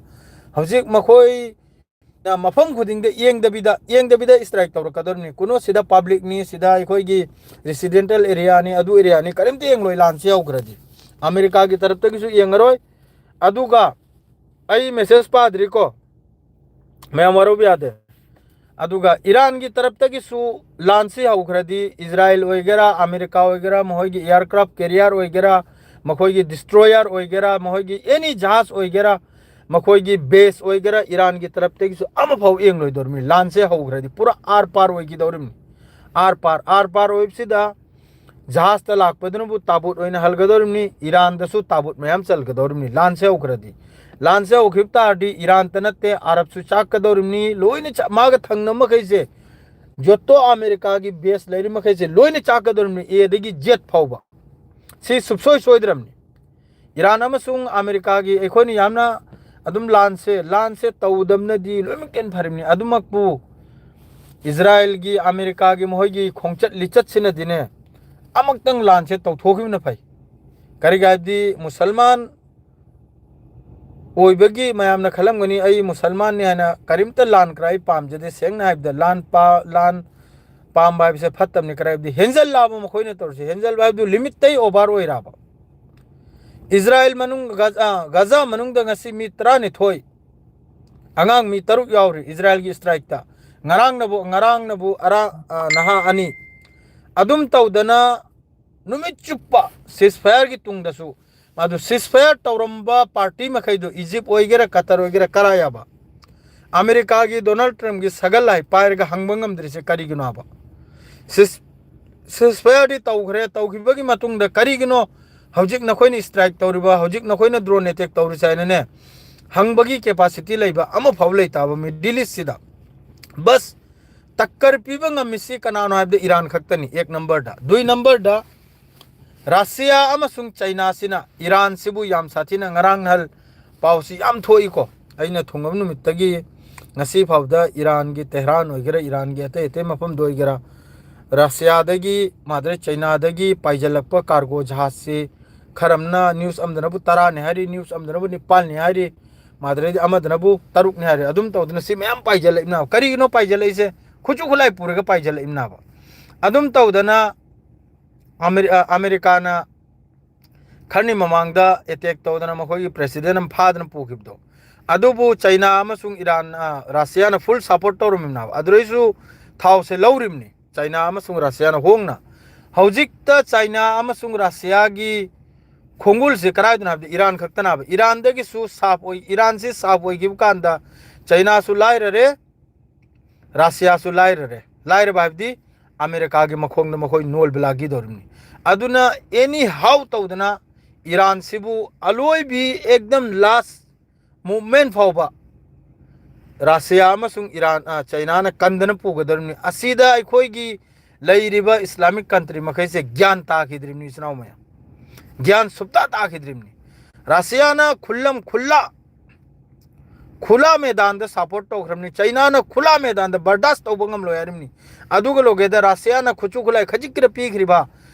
ꯍꯧꯖꯤꯛ ꯃꯈꯣꯏꯅ ꯃꯐꯝ ꯈꯨꯗꯤꯡꯗ ꯌꯦꯡꯗꯕꯤꯗ, ꯌꯦꯡꯗꯕꯤꯗ ꯏꯁꯇ꯭ꯔꯥꯏꯛ ꯇꯧꯔꯛꯀꯗꯧꯔꯤꯕꯅꯤ꯫ ꯀꯩꯅꯣ, ꯁꯤꯗ ꯄꯕ꯭ꯂꯤꯛꯅꯤ, ꯁꯤꯗ ꯑꯩꯈꯣꯏꯒꯤ ꯔꯤꯁꯤꯗꯦꯟꯇꯦꯜ ꯑꯦꯔꯤꯌꯥꯅꯤ, ꯑꯗꯨ ꯑꯦꯔꯤꯌꯥꯅꯤ, ꯀꯔꯤꯝꯇ ꯌꯦꯡꯂꯣꯏ꯫ ꯂꯥꯟꯁꯤ ꯍꯧꯈ꯭ꯔꯗꯤ ꯑꯃꯦꯔꯤꯀꯥꯒꯤ ꯇꯔꯞꯇꯒꯤꯁꯨ ꯌꯦꯡꯉꯔꯣꯏ꯫ ꯑꯗꯨꯒ ꯑꯩ ꯃꯦꯁꯦꯖ ꯄꯥꯗ꯭ꯔꯤꯀꯣ, ꯃꯌꯥꯝ ꯋꯥꯔꯧꯕ ꯌꯥꯗꯦ꯫ ꯑꯗꯨꯒ ꯏꯔꯥꯟꯒꯤ ꯇꯔꯞꯇꯒꯤꯁꯨ ꯂꯥꯟꯁꯤ ꯍꯧꯈ꯭ꯔꯗꯤ, ꯏꯖꯔꯥꯏꯜ ꯑꯣꯏꯒꯦꯔꯥ, ꯑꯃꯦꯔꯤꯀꯥ ꯑꯣꯏꯒꯦꯔꯥ, ꯃꯈꯣꯏꯒꯤ ꯑꯦꯌꯥꯔꯀ꯭ꯔꯥꯐ ꯀꯦꯔꯤꯌꯔ ꯑꯣꯏꯒꯦꯔꯥ, ꯃꯈꯣꯏꯒꯤ ꯗꯤꯁꯇ꯭ꯔꯣꯌꯔ ꯑꯣꯏꯒꯦꯔꯥ, ꯃꯈꯣꯏꯒꯤ ꯑꯦꯅꯤ ꯖꯍꯥꯖ ꯑꯣꯏꯒꯦꯔꯥ, ꯃꯈꯣꯏꯒꯤ ꯕꯦꯁ ꯑꯣꯏꯒꯦꯔꯥ, ꯏꯔꯥꯟꯒꯤ ꯇꯔꯞꯇꯒꯤꯁꯨ ꯑꯃꯐꯥꯎ ꯌꯦꯡꯂꯣꯏꯗꯧꯔꯤꯕꯅꯤ꯫ ꯂꯥꯟꯁꯦ ꯍꯧꯈ꯭ꯔꯗꯤ ꯄꯨꯔꯥ ꯑꯥꯔ ꯄꯥꯔ ꯑꯣꯏꯈꯤꯗꯧꯔꯤꯕꯅꯤ꯫ ꯑꯥꯔ ꯄꯥꯔ, ꯑꯥꯔ ꯄꯥꯔ ꯑꯣꯏꯕꯁꯤꯗ ꯖꯍꯥꯖꯇ ꯂꯥꯛꯄꯗꯨꯅꯕꯨ ꯇꯥꯕꯨꯠ ꯑꯣꯏꯅ ꯍꯜꯒꯗꯧꯔꯤꯕꯅꯤ, ꯏꯔꯥꯟꯗꯁꯨ ꯇꯥꯕꯨꯠ ꯃꯌꯥꯝ ꯆꯜꯒꯗꯧꯔꯤꯕꯅꯤ꯫ ꯂꯥꯟꯁꯦ ꯍꯧꯈ꯭ꯔꯗꯤ, ꯂꯥꯟꯁꯦ ꯍꯧꯈꯤꯕ ꯇꯥꯔꯗꯤ ꯏꯔꯥꯟꯇ ꯅꯠꯇꯦ, ꯑꯔꯕꯁꯨ ꯆꯥꯛꯀꯗꯧꯔꯤꯕꯅꯤ꯫ ꯂꯣꯏꯅ ꯆꯥ-, ꯃꯥꯒ ꯊꯪꯅꯕ ꯃꯈꯩꯁꯦ, ꯌꯣꯠꯇꯣ ꯑꯃꯦꯔꯤꯀꯥꯒꯤ ꯕꯦꯁ ꯂꯩꯔꯤ ꯃꯈꯩꯁꯦ ꯂꯣꯏꯅ ꯆꯥꯛꯀꯗꯧꯔꯤꯕꯅꯤ, ꯑꯦꯗꯒꯤ ꯖꯦꯠ ꯐꯥꯎꯕ꯫ ꯁꯤ ꯁꯨꯞꯁꯣꯏ ꯁꯣꯏꯗ꯭ꯔꯕꯅꯤ꯫ ꯏꯔꯥꯟ ꯑꯃꯁꯨꯡ ꯑꯃꯦꯔꯤꯀꯥꯒꯤ ꯑꯩꯈꯣꯏꯅ ꯌꯥꯝꯅ ꯑꯗꯨꯝ ꯂꯥꯟꯁꯦ, ꯂꯥꯟꯁꯦ ꯇꯧꯗꯕꯅꯗꯤ ꯂꯣꯏꯅꯃꯛ ꯍꯦꯟꯅ ꯐꯔꯤꯕꯅꯤ꯫ ꯑꯗꯨꯃꯛꯄꯨ ꯏꯖꯔꯥꯏꯜꯒꯤ, ꯑꯃꯦꯔꯤꯀꯥꯒꯤ ꯃꯈꯣꯏꯒꯤ ꯈꯣꯡꯆꯠ ꯂꯤꯆꯠꯁꯤꯅꯗꯤꯅꯦ, ꯑꯃꯨꯛꯇꯪ ꯂꯥꯟꯁꯦ ꯇꯧꯊꯣꯛꯈꯤꯕꯅ ꯐꯩ꯫ ꯀꯔꯤꯒꯤ ꯍꯥꯏꯕꯗꯤ ꯃꯨꯁꯜꯃꯥꯟ ꯑꯣꯏꯕꯒꯤ ꯃꯌꯥꯝꯅ ꯈꯜꯂꯝꯒꯅꯤ, ꯑꯩ ꯃꯨꯁꯜꯃꯥꯟꯅꯤ ꯍꯥꯏꯅ꯫ ꯀꯔꯤꯝꯇ ꯂꯥꯟ ꯈꯔ ꯑꯩ ꯄꯥꯝꯖꯗꯦ꯫ ꯁꯦꯡꯅ ꯍꯥꯏꯕꯗ, ꯂꯥꯟ ꯄꯥ-, ꯂꯥꯟ ꯄꯥꯝꯕ ꯍꯥꯏꯕꯁꯦ ꯐꯠꯇꯕꯅꯤ꯫ ꯀꯔꯤ ꯍꯥꯏꯕꯗꯤ ꯍꯦꯟꯖꯜꯂꯛꯑꯕ ꯃꯈꯣꯏꯅ ꯇꯧꯔꯤꯁꯦ, ꯍꯦꯟꯖꯜꯕ ꯍꯥꯏꯕꯗꯨ ꯂꯤꯃꯤꯠꯇꯩ ꯑꯣꯚꯔ ꯑꯣꯏꯔꯛꯑꯕ꯫ ꯏꯖꯔꯥꯏꯜ ꯃꯅꯨꯡ, ꯒꯖ-, ꯑ, ꯒꯖꯥ ꯃꯅꯨꯡꯗ ꯉꯁꯤ ꯃꯤ ꯇꯔꯥꯅꯤꯊꯣꯏ, ꯑꯉꯥꯡ ꯃꯤ ꯇꯔꯨꯛ ꯌꯥꯎꯔꯤ ꯏꯖꯔꯥꯏꯜꯒꯤ ꯏꯁꯇ꯭ꯔꯥꯏꯛꯇ꯫ ꯉꯔꯥꯡꯅꯕꯨ, ꯉꯔꯥꯡꯅꯕꯨ ꯑꯔꯥ-, ꯑ, ꯅꯍꯥ ꯑꯅꯤ꯫ ꯑꯗꯨꯝ ꯇꯧꯗꯅ ꯅꯨꯃꯤꯠ ꯆꯨꯞꯄ ꯁꯤꯁꯐꯥꯌꯔꯒꯤ ꯇꯨꯡꯗꯁꯨ, ꯃꯗꯨ ꯁꯤꯁꯐꯥꯌꯔ ꯇꯧꯔꯝꯕ ꯄꯥꯔꯇꯤ ꯃꯈꯩꯗꯨ, ꯏꯖꯤꯞ ꯑꯣꯏꯒꯦꯔꯥ, ꯀꯇꯔ ꯑꯣꯏꯒꯦꯔꯥ, ꯀꯔꯥꯏ ꯌꯥꯕ, ꯑꯃꯦꯔꯤꯀꯥꯒꯤ ꯗꯣꯅꯥꯜꯗ ꯇ꯭ꯔꯝꯞꯀꯤ ꯁꯒꯜ ꯂꯥꯏ ꯄꯥꯏꯔꯒ ꯍꯪꯕ ꯉꯝꯗ꯭ꯔꯤꯁꯦ ꯀꯔꯤꯒꯤꯅꯣ ꯍꯥꯏꯕ? ꯁꯤꯁ-, ꯁꯤꯁꯐꯥꯌꯔꯗꯤ ꯇꯧꯈ꯭ꯔꯦ, ꯇꯧꯈꯤꯕꯒꯤ ꯃꯇꯨꯡꯗ ꯀꯔꯤꯒꯤꯅꯣ ꯍꯧꯖꯤꯛ ꯅꯈꯣꯏꯅ ꯏꯁꯇ꯭ꯔꯥꯏꯛ ꯇꯧꯔꯤꯕ, ꯍꯧꯖꯤꯛ ꯅꯈꯣꯏꯅ ꯗ꯭ꯔꯣꯟ ꯑꯦꯇꯦꯛ ꯇꯧꯔꯤꯁꯦ ꯍꯥꯏꯅꯅꯦ ꯍꯪꯕꯒꯤ ꯀꯦꯄꯥꯁꯤꯇꯤ ꯂꯩꯕ ꯑꯃꯐꯥꯎ ꯂꯩꯇꯕ ꯃꯤꯗꯤꯜ ꯏꯁꯁꯤꯗ꯫ ꯕꯁ, ꯇꯛꯀꯔ ꯄꯤꯕ ꯉꯝꯃꯤꯁꯤ ꯀꯅꯥꯅꯣ ꯍꯥꯏꯕꯗ ꯏꯔꯥꯟ ꯈꯛꯇꯅꯤ, ꯑꯦꯛ ꯅꯝꯕꯔꯗ꯫ ꯗꯨꯏ ꯅꯝꯕꯔꯗ, ꯔꯁꯤꯌꯥ ꯑꯃꯁꯨꯡ ꯆꯩꯅꯥꯁꯤꯅ ꯏꯔꯥꯟꯁꯤꯕꯨ ꯌꯥꯝ ꯁꯥꯊꯤꯅ, ꯉꯔꯥꯡ ꯅꯍꯥꯟ ꯄꯥꯎꯁꯤ ꯌꯥꯝ ꯊꯣꯛꯏꯀꯣ꯫ ꯑꯩꯅ ꯊꯨꯡꯉꯕ ꯅꯨꯃꯤꯠꯇꯒꯤ ꯉꯁꯤ ꯐꯥꯎꯗ ꯏꯔꯥꯟꯒꯤ, ꯇꯦꯍ꯭ꯔꯥꯟ ꯑꯣꯏꯒꯦꯔꯥ, ꯏꯔꯥꯟꯒꯤ ꯑꯇꯩ ꯑꯇꯩ ꯃꯐꯝꯗ ꯑꯣꯏꯒꯦꯔꯥ, ꯔꯁꯤꯌꯥꯗꯒꯤ, ꯃꯥꯗꯔ ꯆꯩꯅꯥꯗꯒꯤ ꯄꯥꯏꯖꯜꯂꯛꯄ ꯀꯥꯔꯒꯣ ꯖꯍꯥꯖꯁꯤ ꯈꯔ ꯑꯃꯅ ꯅ꯭ꯌꯨꯁ ꯑꯃꯗꯅꯕꯨ ꯇꯔꯥꯅꯤ ꯍꯥꯏꯔꯤ, ꯅ꯭ꯌꯨꯁ ꯑꯃꯗꯅꯕꯨ ꯅꯤꯄꯥꯜꯅꯤ ꯍꯥꯏꯔꯤ, ꯃꯥꯗꯔꯗꯤ ꯑꯃꯗꯅꯕꯨ ꯇꯔꯨꯛꯅꯤ ꯍꯥꯏꯔꯤ꯫ ꯑꯗꯨꯝ ꯇꯧꯗꯅ ꯁꯤ ꯃꯌꯥꯝ ꯄꯥꯏꯖꯜꯂꯛꯏꯕꯅ꯫ ꯀꯔꯤꯒꯤꯅꯣ ꯄꯥꯏꯖꯜꯂꯛꯏꯁꯦ? ꯈꯨꯠꯁꯨ ꯈꯨꯠꯂꯥꯏ ꯄꯨꯔꯒ ꯄꯥꯏꯖꯜꯂꯛꯏꯕꯅꯕ꯫ ꯑꯗꯨꯝ ꯇꯧꯗꯅ ꯑꯃꯦꯔꯤ-, ꯑ, ꯑꯃꯦꯔꯤꯀꯥꯅ ꯈꯔꯅꯤ ꯃꯃꯥꯡꯗ ꯑꯦꯇꯦꯛ ꯇꯧꯗꯅ ꯃꯈꯣꯏꯒꯤ ꯄ꯭ꯔꯦꯁꯤꯗꯦꯟ ꯑꯃ ꯐꯥꯗꯅ ꯄꯨꯈꯤꯕꯗꯣ, ꯑꯗꯨꯕꯨ ꯆꯩꯅꯥ ꯑꯃꯁꯨꯡ ꯏꯔꯥꯟ, ꯑ, ꯔꯁꯤꯌꯥꯅ ꯐꯨꯜ ꯁꯄꯣꯔꯠ ꯇꯧꯔꯝꯃꯤꯕꯅꯦꯕ꯫ ꯑꯗꯨꯗꯩꯁꯨ ꯊꯥꯎꯁꯦ ꯂꯧꯔꯤꯕꯅꯤ ꯆꯩꯅꯥ ꯑꯃꯁꯨꯡ ꯔꯁꯤꯌꯥꯅ ꯍꯣꯡꯅ꯫ ꯍꯧꯖꯤꯛꯇ ꯆꯩꯅꯥ ꯑꯃꯁꯨꯡ ꯔꯁꯤꯌꯥꯒꯤ ꯈꯣꯡꯒꯨꯜꯁꯦ ꯀꯗꯥꯏꯗꯅꯣ ꯍꯥꯏꯕꯗ ꯏꯔꯥꯟ ꯈꯛꯇꯅꯦꯕ꯫ ꯏꯔꯥꯟꯗꯒꯤꯁꯨ ꯁꯥꯐ ꯑꯣꯏ, ꯏꯔꯥꯟꯁꯤ ꯁꯥꯐ ꯑꯣꯏꯈꯤꯕ ꯀꯥꯟꯗ ꯆꯩꯅꯥꯁꯨ ꯂꯥꯏꯔꯔꯦ, ꯔꯁꯤꯌꯥꯁꯨ ꯂꯥꯏꯔꯔꯦ꯫ ꯂꯥꯏꯔꯕ ꯍꯥꯏꯕꯗꯤ ꯑꯃꯦꯔꯤꯀꯥꯒꯤ ꯃꯈꯣꯡꯗ ꯃꯈꯣꯏ ꯅꯣꯜꯕ ꯂꯥꯛꯈꯤꯗꯧꯔꯤꯕꯅꯤ꯫ ꯑꯗꯨꯅ ꯑꯦꯅꯤ ꯍꯥꯎ ꯇꯧꯗꯅ ꯏꯔꯥꯟꯁꯤꯕꯨ ꯑꯂꯣꯏꯕꯤ ꯑꯦꯛꯗꯝ ꯂꯥꯁ ꯃꯨꯚꯃꯦꯟ ꯐꯥꯎꯕ ꯔꯁꯤꯌꯥ ꯑꯃꯁꯨꯡ ꯏꯔꯥꯟ, ꯑ, ꯆꯩꯅꯥꯅ ꯀꯟꯗꯅ ꯄꯨꯒꯗꯧꯔꯤꯕꯅꯤ꯫ ꯑꯁꯤꯗ ꯑꯩꯈꯣꯏꯒꯤ ꯂꯩꯔꯤꯕ ꯏꯁꯂꯥꯃꯤꯛ ꯀꯟꯇ꯭ꯔꯤ ꯃꯈꯩꯁꯦ ꯒ꯭ꯌꯥꯟ ꯇꯥꯈꯤꯗ꯭ꯔꯤꯕꯅꯤ, ꯏꯆꯤꯟ ꯏꯅꯥꯎ ꯃꯌꯥꯝ꯫ ꯒ꯭ꯌꯥꯟ ꯁꯨꯞꯇꯥ ꯇꯥꯈꯤꯗ꯭ꯔꯤꯕꯅꯤ꯫ ꯔꯁꯤꯌꯥꯅ ꯈꯨꯜꯂꯝ ꯈꯨꯜꯂꯥ, ꯈꯨꯂꯥ ꯃꯦꯗꯥꯟꯗ ꯁꯄꯣꯔꯠ ꯇꯧꯈ꯭ꯔꯕꯅꯤ꯫ ꯆꯩꯅꯥꯅ ꯈꯨꯂꯥ ꯃꯦꯗꯥꯟꯗ ꯕꯔꯗꯥꯁ ꯇꯧꯕ ꯉꯝꯂꯣꯏ ꯍꯥꯏꯔꯤꯕꯅꯤ꯫ ꯑꯗꯨꯒ ꯂꯣꯏꯒꯦꯗ ꯔꯁꯤꯌꯥꯅ ꯈꯨꯠꯁꯨ ꯈꯨꯠꯂꯥꯏ ꯈꯖꯤꯛ ꯈꯔ ꯄꯤꯈ꯭ꯔꯤꯕ,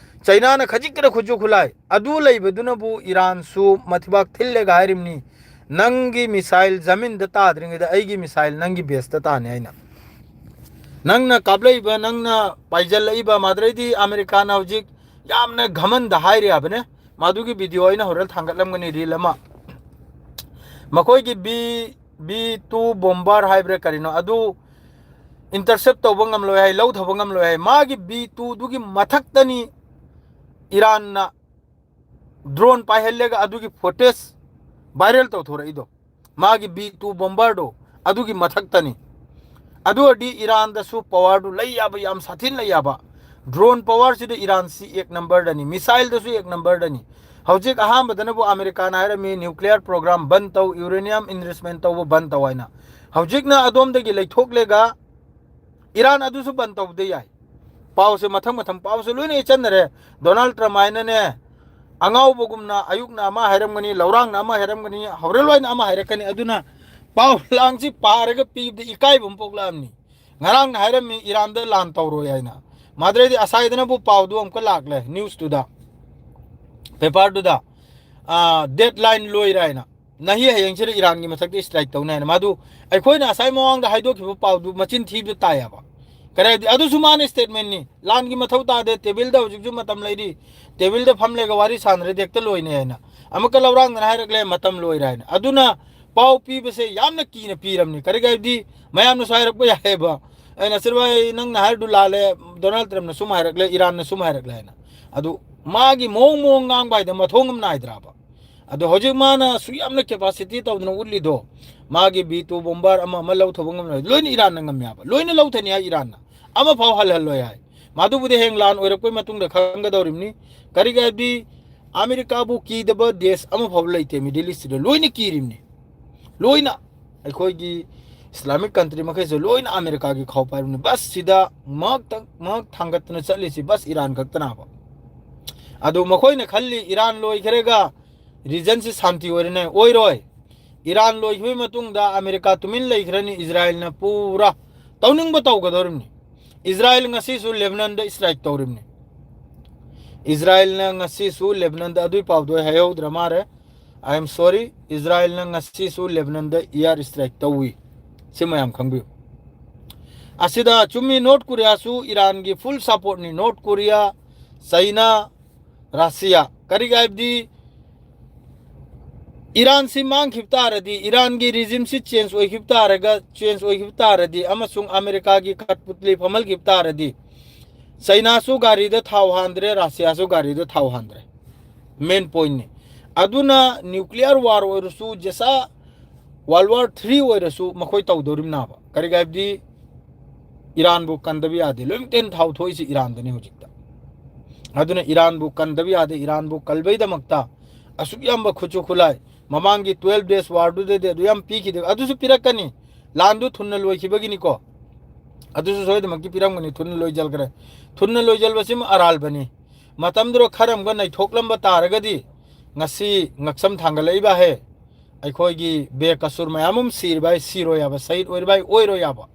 ꯆꯩꯅꯥꯅ ꯈꯖꯤꯛ ꯈꯔ ꯈꯨꯠꯁꯨ ꯈꯨꯠꯂꯥꯏ ꯑꯗꯨ ꯂꯩꯕꯗꯨꯅꯕꯨ ꯏꯔꯥꯟꯁꯨ ꯃꯊꯤꯕꯥꯛ ꯊꯤꯜꯂꯦꯒ ꯍꯥꯏꯔꯤꯕꯅꯤ꯫ ꯅꯪꯒꯤ ꯃꯤꯁꯥꯏꯜ ꯖꯃꯤꯟꯗ ꯇꯥꯗ꯭ꯔꯤꯉꯩꯗ ꯑꯩꯒꯤ ꯃꯤꯁꯥꯏꯜ ꯅꯪꯒꯤ ꯕꯦꯁꯇ ꯇꯥꯅꯤ ꯍꯥꯏꯅ꯫ ꯅꯪꯅ ꯀꯥꯞꯂꯛꯏꯕ, ꯅꯪꯅ ꯄꯥꯏꯖꯜꯂꯛꯏꯕ, ꯃꯗꯨꯗꯩꯗꯤ ꯑꯃꯦꯔꯤꯀꯥꯅ ꯍꯧꯖꯤꯛ ꯌꯥꯝꯅ ꯘꯃꯟꯗ ꯍꯥꯏꯔꯤ ꯍꯥꯏꯕꯅꯦ꯫ ꯃꯗꯨꯒꯤ ꯚꯤꯗꯤꯑꯣ ꯑꯩꯅ ꯍꯣꯔꯦꯟ ꯊꯥꯡꯒꯠꯂꯝꯒꯅꯤ, ꯔꯤꯜ ꯑꯃ꯫ ꯃꯈꯣꯏꯒꯤ ꯕꯤ, ꯕꯤ ꯇꯨ ꯕꯣꯝꯕꯔ ꯍꯥꯏꯕ꯭ꯔꯥ ꯀꯔꯤꯅꯣ, ꯑꯗꯨ ꯏꯟꯇꯔꯁꯦꯞ ꯇꯧꯕ ꯉꯝꯂꯣꯏ ꯍꯥꯏ, ꯂꯧꯊꯕ ꯉꯝꯂꯣꯏ ꯍꯥꯏ꯫ ꯃꯥꯒꯤ ꯕꯤ ꯇꯨꯗꯨꯒꯤ ꯃꯊꯛꯇꯅꯤ ꯏꯔꯥꯟꯅ ꯗ꯭ꯔꯣꯟ ꯄꯥꯏꯍꯜꯂꯒ ꯑꯗꯨꯒꯤ ꯐꯨꯇꯦꯖ ꯚꯥꯏꯔꯦꯜ ꯇꯧꯊꯣꯔꯛꯏꯗꯣ꯫ ꯃꯥꯒꯤ ꯕꯤ ꯇꯨ ꯕꯣꯝꯕꯔꯗꯣ ꯑꯗꯨꯒꯤ ꯃꯊꯛꯇꯅꯤ꯫ ꯑꯗꯨ ꯑꯣꯏꯔꯗꯤ ꯏꯔꯥꯟꯗꯁꯨ ꯄꯋꯥꯔꯗꯨ ꯂꯩ ꯌꯥꯕ, ꯌꯥꯝ ꯁꯥꯊꯤꯅ ꯂꯩ ꯌꯥꯕ꯫ ꯗ꯭ꯔꯣꯟ ꯄꯋꯥꯔꯁꯤꯗ ꯏꯔꯥꯟꯁꯤ ꯑꯦꯛ ꯅꯝꯕꯔꯗꯅꯤ, ꯃꯤꯁꯥꯏꯜꯗꯁꯨ ꯑꯦꯛ ꯅꯝꯕꯔꯗꯅꯤ꯫ ꯍꯧꯖꯤꯛ ꯑꯍꯥꯟꯕꯗꯅꯕꯨ ꯑꯃꯦꯔꯤꯀꯥꯅ ꯍꯥꯏꯔꯝꯃꯤ ꯅ꯭ꯌꯨꯀ꯭ꯂꯤꯌꯔ ꯄ꯭ꯔꯣꯒ꯭ꯔꯥꯝ ꯕꯟ ꯇꯧ, ꯌꯨꯔꯦꯅꯤꯌꯝ ꯏꯟꯔꯤꯆꯃꯦꯟ ꯇꯧꯕ ꯕꯟ ꯇꯧ ꯍꯥꯏꯅ꯫ ꯍꯧꯖꯤꯛꯅ ꯑꯗꯣꯝꯗꯒꯤ ꯂꯩꯊꯣꯛꯂꯦꯒ ꯏꯔꯥꯟ ꯑꯗꯨꯁꯨ ꯕꯟ ꯇꯧꯕꯗꯤ ꯌꯥꯏ꯫ ꯄꯥꯎꯁꯦ ꯃꯊꯪ ꯃꯊꯪ ꯄꯥꯎꯁꯦ ꯂꯣꯏꯅ ꯏꯆꯟꯅꯔꯦ꯫ ꯗꯣꯅꯥꯜꯗ ꯇ꯭ꯔꯝꯞ ꯍꯥꯏꯅꯅꯦ, ꯑꯉꯥꯎꯕꯒꯨꯝꯅ ꯑꯌꯨꯛꯅ ꯑꯃ ꯍꯥꯏꯔꯝꯒꯅꯤ, ꯂꯧꯔꯥꯡꯅ ꯑꯃ ꯍꯥꯏꯔꯝꯒꯅꯤ, ꯍꯣꯔꯦꯟ ꯂꯣꯏꯅ ꯑꯃ ꯍꯥꯏꯔꯛꯀꯅꯤ꯫ ꯑꯗꯨꯅ ꯄꯥꯎ ꯂꯥꯡꯁꯤ ꯄꯥꯔꯒ ꯄꯤꯕꯗ ꯏꯀꯥꯏꯕ ꯑꯃ ꯄꯣꯛꯂꯛꯑꯕꯅꯤ꯫ ꯉꯔꯥꯡꯅ ꯍꯥꯏꯔꯝꯃꯤ ꯏꯔꯥꯟꯗ ꯂꯥꯟ ꯇꯧꯔꯣꯏ ꯍꯥꯏꯅ꯫ ꯃꯗꯨꯗꯩꯗꯤ ꯑꯁꯥꯏꯗꯅꯕꯨ ꯄꯥꯎꯗꯨ ꯑꯃꯨꯛꯀ ꯂꯥꯛꯂꯦ ꯅ꯭ꯌꯨꯁꯇꯨꯗ, ꯄꯦꯄꯔꯗꯨꯗ, ꯗꯦꯠ ꯂꯥꯏꯟ ꯂꯣꯏꯔꯦ ꯍꯥꯏꯅ꯫ ꯅꯍꯤ ꯍꯌꯦꯡꯁꯤꯗ ꯏꯔꯥꯟꯒꯤ ꯃꯊꯛꯇ ꯏꯁꯇ꯭ꯔꯥꯏꯛ ꯇꯧꯅꯤ ꯍꯥꯏꯅ꯫ ꯃꯗꯨ ꯑꯩꯈꯣꯏꯅ ꯉꯁꯥꯏ ꯃꯃꯥꯡꯗ ꯍꯥꯏꯗꯣꯛꯈꯤꯕ ꯄꯥꯎꯗꯨ ꯃꯆꯤꯟ ꯊꯤꯕ ꯇꯥꯏꯌꯦꯕ꯫ ꯀꯔꯤ ꯍꯥꯏꯕꯗꯤ ꯑꯗꯨꯁꯨ ꯃꯥꯅ ꯁ꯭ꯇꯦꯠꯃꯦꯟꯅꯤ, ꯂꯥꯟꯒꯤ ꯃꯊꯧ ꯇꯥꯗꯦ, ꯇꯦꯕꯜꯗ ꯍꯧꯖꯤꯛꯁꯨ ꯃꯇꯝ ꯂꯩꯔꯤ, ꯇꯦꯕꯜꯗ ꯐꯝꯂꯒ ꯋꯥꯔꯤ ꯁꯥꯟꯅꯔꯗꯤ ꯍꯦꯛꯇ ꯂꯣꯏꯅꯦ ꯍꯥꯏꯅ꯫ ꯑꯃꯨꯛꯀ ꯂꯧꯔꯥꯡꯗꯅ ꯍꯥꯏꯔꯛꯂꯦ ꯃꯇꯝ ꯂꯣꯏꯔꯦ ꯍꯥꯏꯅ꯫ ꯑꯗꯨꯅ ꯄꯥꯎ ꯄꯤꯕꯁꯦ ꯌꯥꯝꯅ ꯀꯤꯅ ꯄꯤꯔꯕꯅꯤ꯫ ꯀꯔꯤꯒꯤ ꯍꯥꯏꯕꯗꯤ ꯃꯌꯥꯝꯅꯁꯨ ꯍꯥꯏꯔꯛꯄ ꯌꯥꯏꯑꯕ, ꯑꯩꯅ, "ꯁꯤꯔ ꯚꯥꯏ, ꯅꯪꯅ ꯍꯥꯏꯔꯤꯗꯨ ꯂꯥꯜꯂꯦ, ꯗꯣꯅꯥꯜꯗ ꯇ꯭ꯔꯝꯞꯅ ꯁꯨꯝ ꯍꯥꯏꯔꯛꯂꯦ, ꯏꯔꯥꯟꯅ ꯁꯨꯝ ꯍꯥꯏꯔꯛꯂꯦ" ꯍꯥꯏꯅ꯫ ꯑꯗꯨ ꯃꯥꯒꯤ ꯃꯑꯣꯡ ꯃꯑꯣꯡ ꯉꯥꯡꯕ ꯍꯥꯏꯗ ꯃꯊꯣꯡ ꯑꯃ ꯅꯥꯏꯗ꯭ꯔꯕ? ꯑꯗꯣ ꯍꯧꯖꯤꯛ ꯃꯥꯅ ꯑꯁꯨꯛ ꯌꯥꯝꯅ capacity ꯇꯧꯗꯅ ꯎꯠꯂꯤꯗꯣ, ꯃꯥꯒꯤ ꯕꯤ ꯇꯨ ꯕꯣꯝꯕꯔ ꯑꯃ ꯑꯃ ꯂꯧꯊꯕ ꯉꯝꯂꯣꯏ, ꯂꯣꯏꯅ ꯏꯔꯥꯟꯅ ꯉꯝꯃꯦ ꯍꯥꯏꯕ, ꯂꯣꯏꯅ ꯂꯧꯊꯅꯤ ꯍꯥꯏ ꯏꯔꯥꯟꯅ, ꯑꯃꯐꯥꯎ ꯍꯜꯍꯜꯂꯣꯏ ꯍꯥꯏ꯫ ꯃꯗꯨꯕꯨꯗꯤ ꯍꯌꯦꯡ ꯂꯥꯟ ꯑꯣꯏꯔꯛꯄꯩ ꯃꯇꯨꯡꯗ ꯈꯪꯒꯗꯧꯔꯤꯕꯅꯤ꯫ ꯀꯔꯤꯒꯤ ꯍꯥꯏꯕꯗꯤ ꯑꯃꯦꯔꯤꯀꯥꯕꯨ ꯀꯤꯗꯕ ꯗꯦꯁ ꯑꯃꯐꯥꯎ ꯂꯩꯇꯦ ꯃꯤꯗꯜ ꯏꯁꯇꯗ, ꯂꯣꯏꯅ ꯀꯤꯔꯤꯕꯅꯤ꯫ ꯂꯣꯏꯅ ꯑꯩꯈꯣꯏꯒꯤ ꯏꯁꯂꯥꯃꯤꯛ ꯀꯟꯇ꯭ꯔꯤ ꯃꯈꯩꯁꯨ ꯂꯣꯏꯅ ꯑꯃꯦꯔꯤꯀꯥꯒꯤ ꯈꯥꯎ ꯄꯥꯏꯔꯤꯕꯅꯤ꯫ ꯕꯁ ꯁꯤꯗ ꯃꯍꯥꯛ ꯃꯍꯥꯛ ꯊꯥꯡꯒꯠꯇꯅ ꯆꯠꯂꯤꯁꯤ ꯕꯁ ꯏꯔꯥꯟ ꯈꯛꯇꯅꯕ꯫ ꯑꯗꯨ ꯃꯈꯣꯏꯅ ꯈꯜꯂꯤ ꯏꯔꯥꯟ ꯂꯣꯏꯈ꯭ꯔꯦꯒ ꯔꯤꯖꯟꯁꯤ ꯁꯥꯟꯇꯤ ꯑꯣꯏꯔꯅꯦ, ꯑꯣꯏꯔꯣꯏ꯫ ꯏꯔꯥꯟ ꯂꯣꯏꯈꯤꯕꯒꯤ ꯃꯇꯨꯡꯗ ꯑꯃꯦꯔꯤꯀꯥ ꯇꯨꯃꯤꯟ ꯂꯩꯈ꯭ꯔꯅꯤ, ꯏꯖꯔꯥꯏꯜꯅ ꯄꯨꯔꯥ ꯇꯧꯅꯤꯡꯕ ꯇꯧꯒꯗꯧꯔꯤꯕꯅꯤ꯫ ꯏꯖꯔꯥꯏꯜ ꯉꯁꯤꯁꯨ ꯂꯦꯕꯅꯟꯗ ꯏꯁꯇ꯭ꯔꯥꯏꯛ ꯇꯧꯔꯤꯕꯅꯤ꯫ ꯏꯖꯔꯥꯏꯜꯅ ꯉꯁꯤꯁꯨ ꯂꯦꯕꯅꯟꯗ, ꯑꯗꯨꯏ ꯄꯥꯎꯗꯣ ꯑꯩ ꯍꯥꯏꯍꯧꯗ꯭ꯔ ꯃꯥꯜꯂꯦ꯫ I am sorry, ꯏꯖꯔꯥꯏꯜꯅ ꯉꯁꯤꯁꯨ ꯂꯦꯕꯅꯟꯗ ꯏꯌꯥꯔ ꯏꯁꯇ꯭ꯔꯥꯏꯛ ꯇꯧꯏ꯫ ꯁꯤ ꯃꯌꯥꯝ ꯈꯪꯕꯤꯌꯨ꯫ ꯑꯁꯤꯗ ꯆꯨꯝꯃꯤ, ꯅꯣꯔꯠ ꯀꯣꯔꯤꯌꯥꯁꯨ ꯏꯔꯥꯟꯒꯤ ꯐꯨꯜ ꯁꯄꯣꯔꯠꯅꯤ꯫ ꯅꯣꯔꯠ ꯀꯣꯔꯤꯌꯥ, ꯆꯩꯅꯥ, ꯔꯁꯤꯌꯥ꯫ ꯀꯔꯤꯒꯤ ꯍꯥꯏꯕꯗꯤ ꯏꯔꯥꯟꯁꯤ ꯃꯥꯡꯈꯤꯕ ꯇꯥꯔꯗꯤ, ꯏꯔꯥꯟꯒꯤ ꯔꯤꯖꯤꯝꯁꯤ ꯆꯦꯟꯖ ꯑꯣꯏꯈꯤꯕ ꯇꯥꯔꯒ, ꯆꯦꯟꯖ ꯑꯣꯏꯈꯤꯕ ꯇꯥꯔꯗꯤ ꯑꯃꯁꯨꯡ ꯑꯃꯦꯔꯤꯀꯥꯒꯤ ꯀꯠꯄꯨꯇꯂꯤ ꯐꯝꯍꯟꯈꯤꯕ ꯇꯥꯔꯗꯤ, ꯆꯩꯅꯥꯁꯨ ꯒꯥꯔꯤꯗ ꯊꯥꯎ ꯍꯥꯟꯗ꯭ꯔꯦ, ꯔꯁꯤꯌꯥꯁꯨ ꯒꯥꯔꯤꯗ ꯊꯥꯎ ꯍꯥꯟꯗ꯭ꯔꯦ꯫ ꯃꯦꯟ ꯄꯣꯏꯟꯅꯤ꯫ ꯑꯗꯨꯅ ꯅ꯭ꯌꯨꯀ꯭ꯂꯤꯌꯔ ꯋꯥꯔ ꯑꯣꯏꯔꯁꯨ, ꯖꯦꯁꯥ ꯋꯥꯔꯜ ꯋꯥꯔ ꯊ꯭ꯔꯤ ꯑꯣꯏꯔꯁꯨ ꯃꯈꯣꯏ ꯇꯧꯗꯧꯔꯤꯕꯅꯥꯕ꯫ ꯀꯔꯤꯒꯤ ꯍꯥꯏꯕꯗꯤ ꯏꯔꯥꯟꯕꯨ ꯀꯟꯗꯕ ꯌꯥꯗꯦ꯫ ꯂꯣꯏꯃꯛꯇꯦꯟ ꯊꯥꯎ ꯊꯣꯛꯏꯁꯤ ꯏꯔꯥꯟꯗꯅꯤ ꯍꯧꯖꯤꯛꯇ꯫ ꯑꯗꯨꯅ ꯏꯔꯥꯟꯕꯨ ꯀꯟꯗꯕ ꯌꯥꯗꯦ꯫ ꯏꯔꯥꯟꯕꯨ ꯀꯜꯕꯩꯗꯃꯛꯇ ꯑꯁꯨꯛ ꯌꯥꯝꯕ ꯈꯨꯠꯁꯨ ꯈꯨꯠꯂꯥꯏ, ꯃꯃꯥꯡꯒꯤ ꯇꯨꯋꯦꯜꯐ ꯗꯦꯖ ꯋꯥꯔꯗꯨꯗꯗꯤ ꯑꯗꯨ ꯌꯥꯝ ꯄꯤꯈꯤꯗꯦ, ꯑꯗꯨꯁꯨ ꯄꯤꯔꯛꯀꯅꯤ꯫ ꯂꯥꯟꯗꯨ ꯊꯨꯅ ꯂꯣꯏꯈꯤꯕꯒꯤꯅꯤꯀꯣ꯫ ꯑꯗꯨꯁꯨ ꯁꯣꯏꯗꯅꯃꯛꯀꯤ ꯄꯤꯔꯝꯒꯅꯤ꯫ ꯊꯨꯅ ꯂꯣꯏꯖꯜꯈ꯭ꯔꯦ꯫ ꯊꯨꯅ ꯂꯣꯏꯖꯜꯕꯁꯤꯃ ꯑꯔꯥꯜꯕꯅꯤ꯫ ꯃꯇꯝꯗꯨꯗ ꯈꯔ ꯑꯃꯒ ꯅꯩꯊꯣꯛꯂꯝꯕ ꯇꯥꯔꯒꯗꯤ ꯉꯁꯤ ꯉꯛꯁꯝ ꯊꯥꯡꯒꯠꯂꯛꯏꯕ ꯍꯦ, ꯑꯩꯈꯣꯏꯒꯤ ꯕꯦꯀꯁꯨꯔ ꯃꯌꯥꯝ ꯑꯃ ꯁꯤꯔꯤꯕ ꯍꯥꯏ, ꯁꯤꯔꯣꯏ ꯌꯥꯕ, ꯁꯍꯤꯗ ꯑꯣꯏꯔꯤꯕ ꯍꯥꯏ, ꯑꯣꯏꯔꯣꯏ ꯌꯥꯕ꯫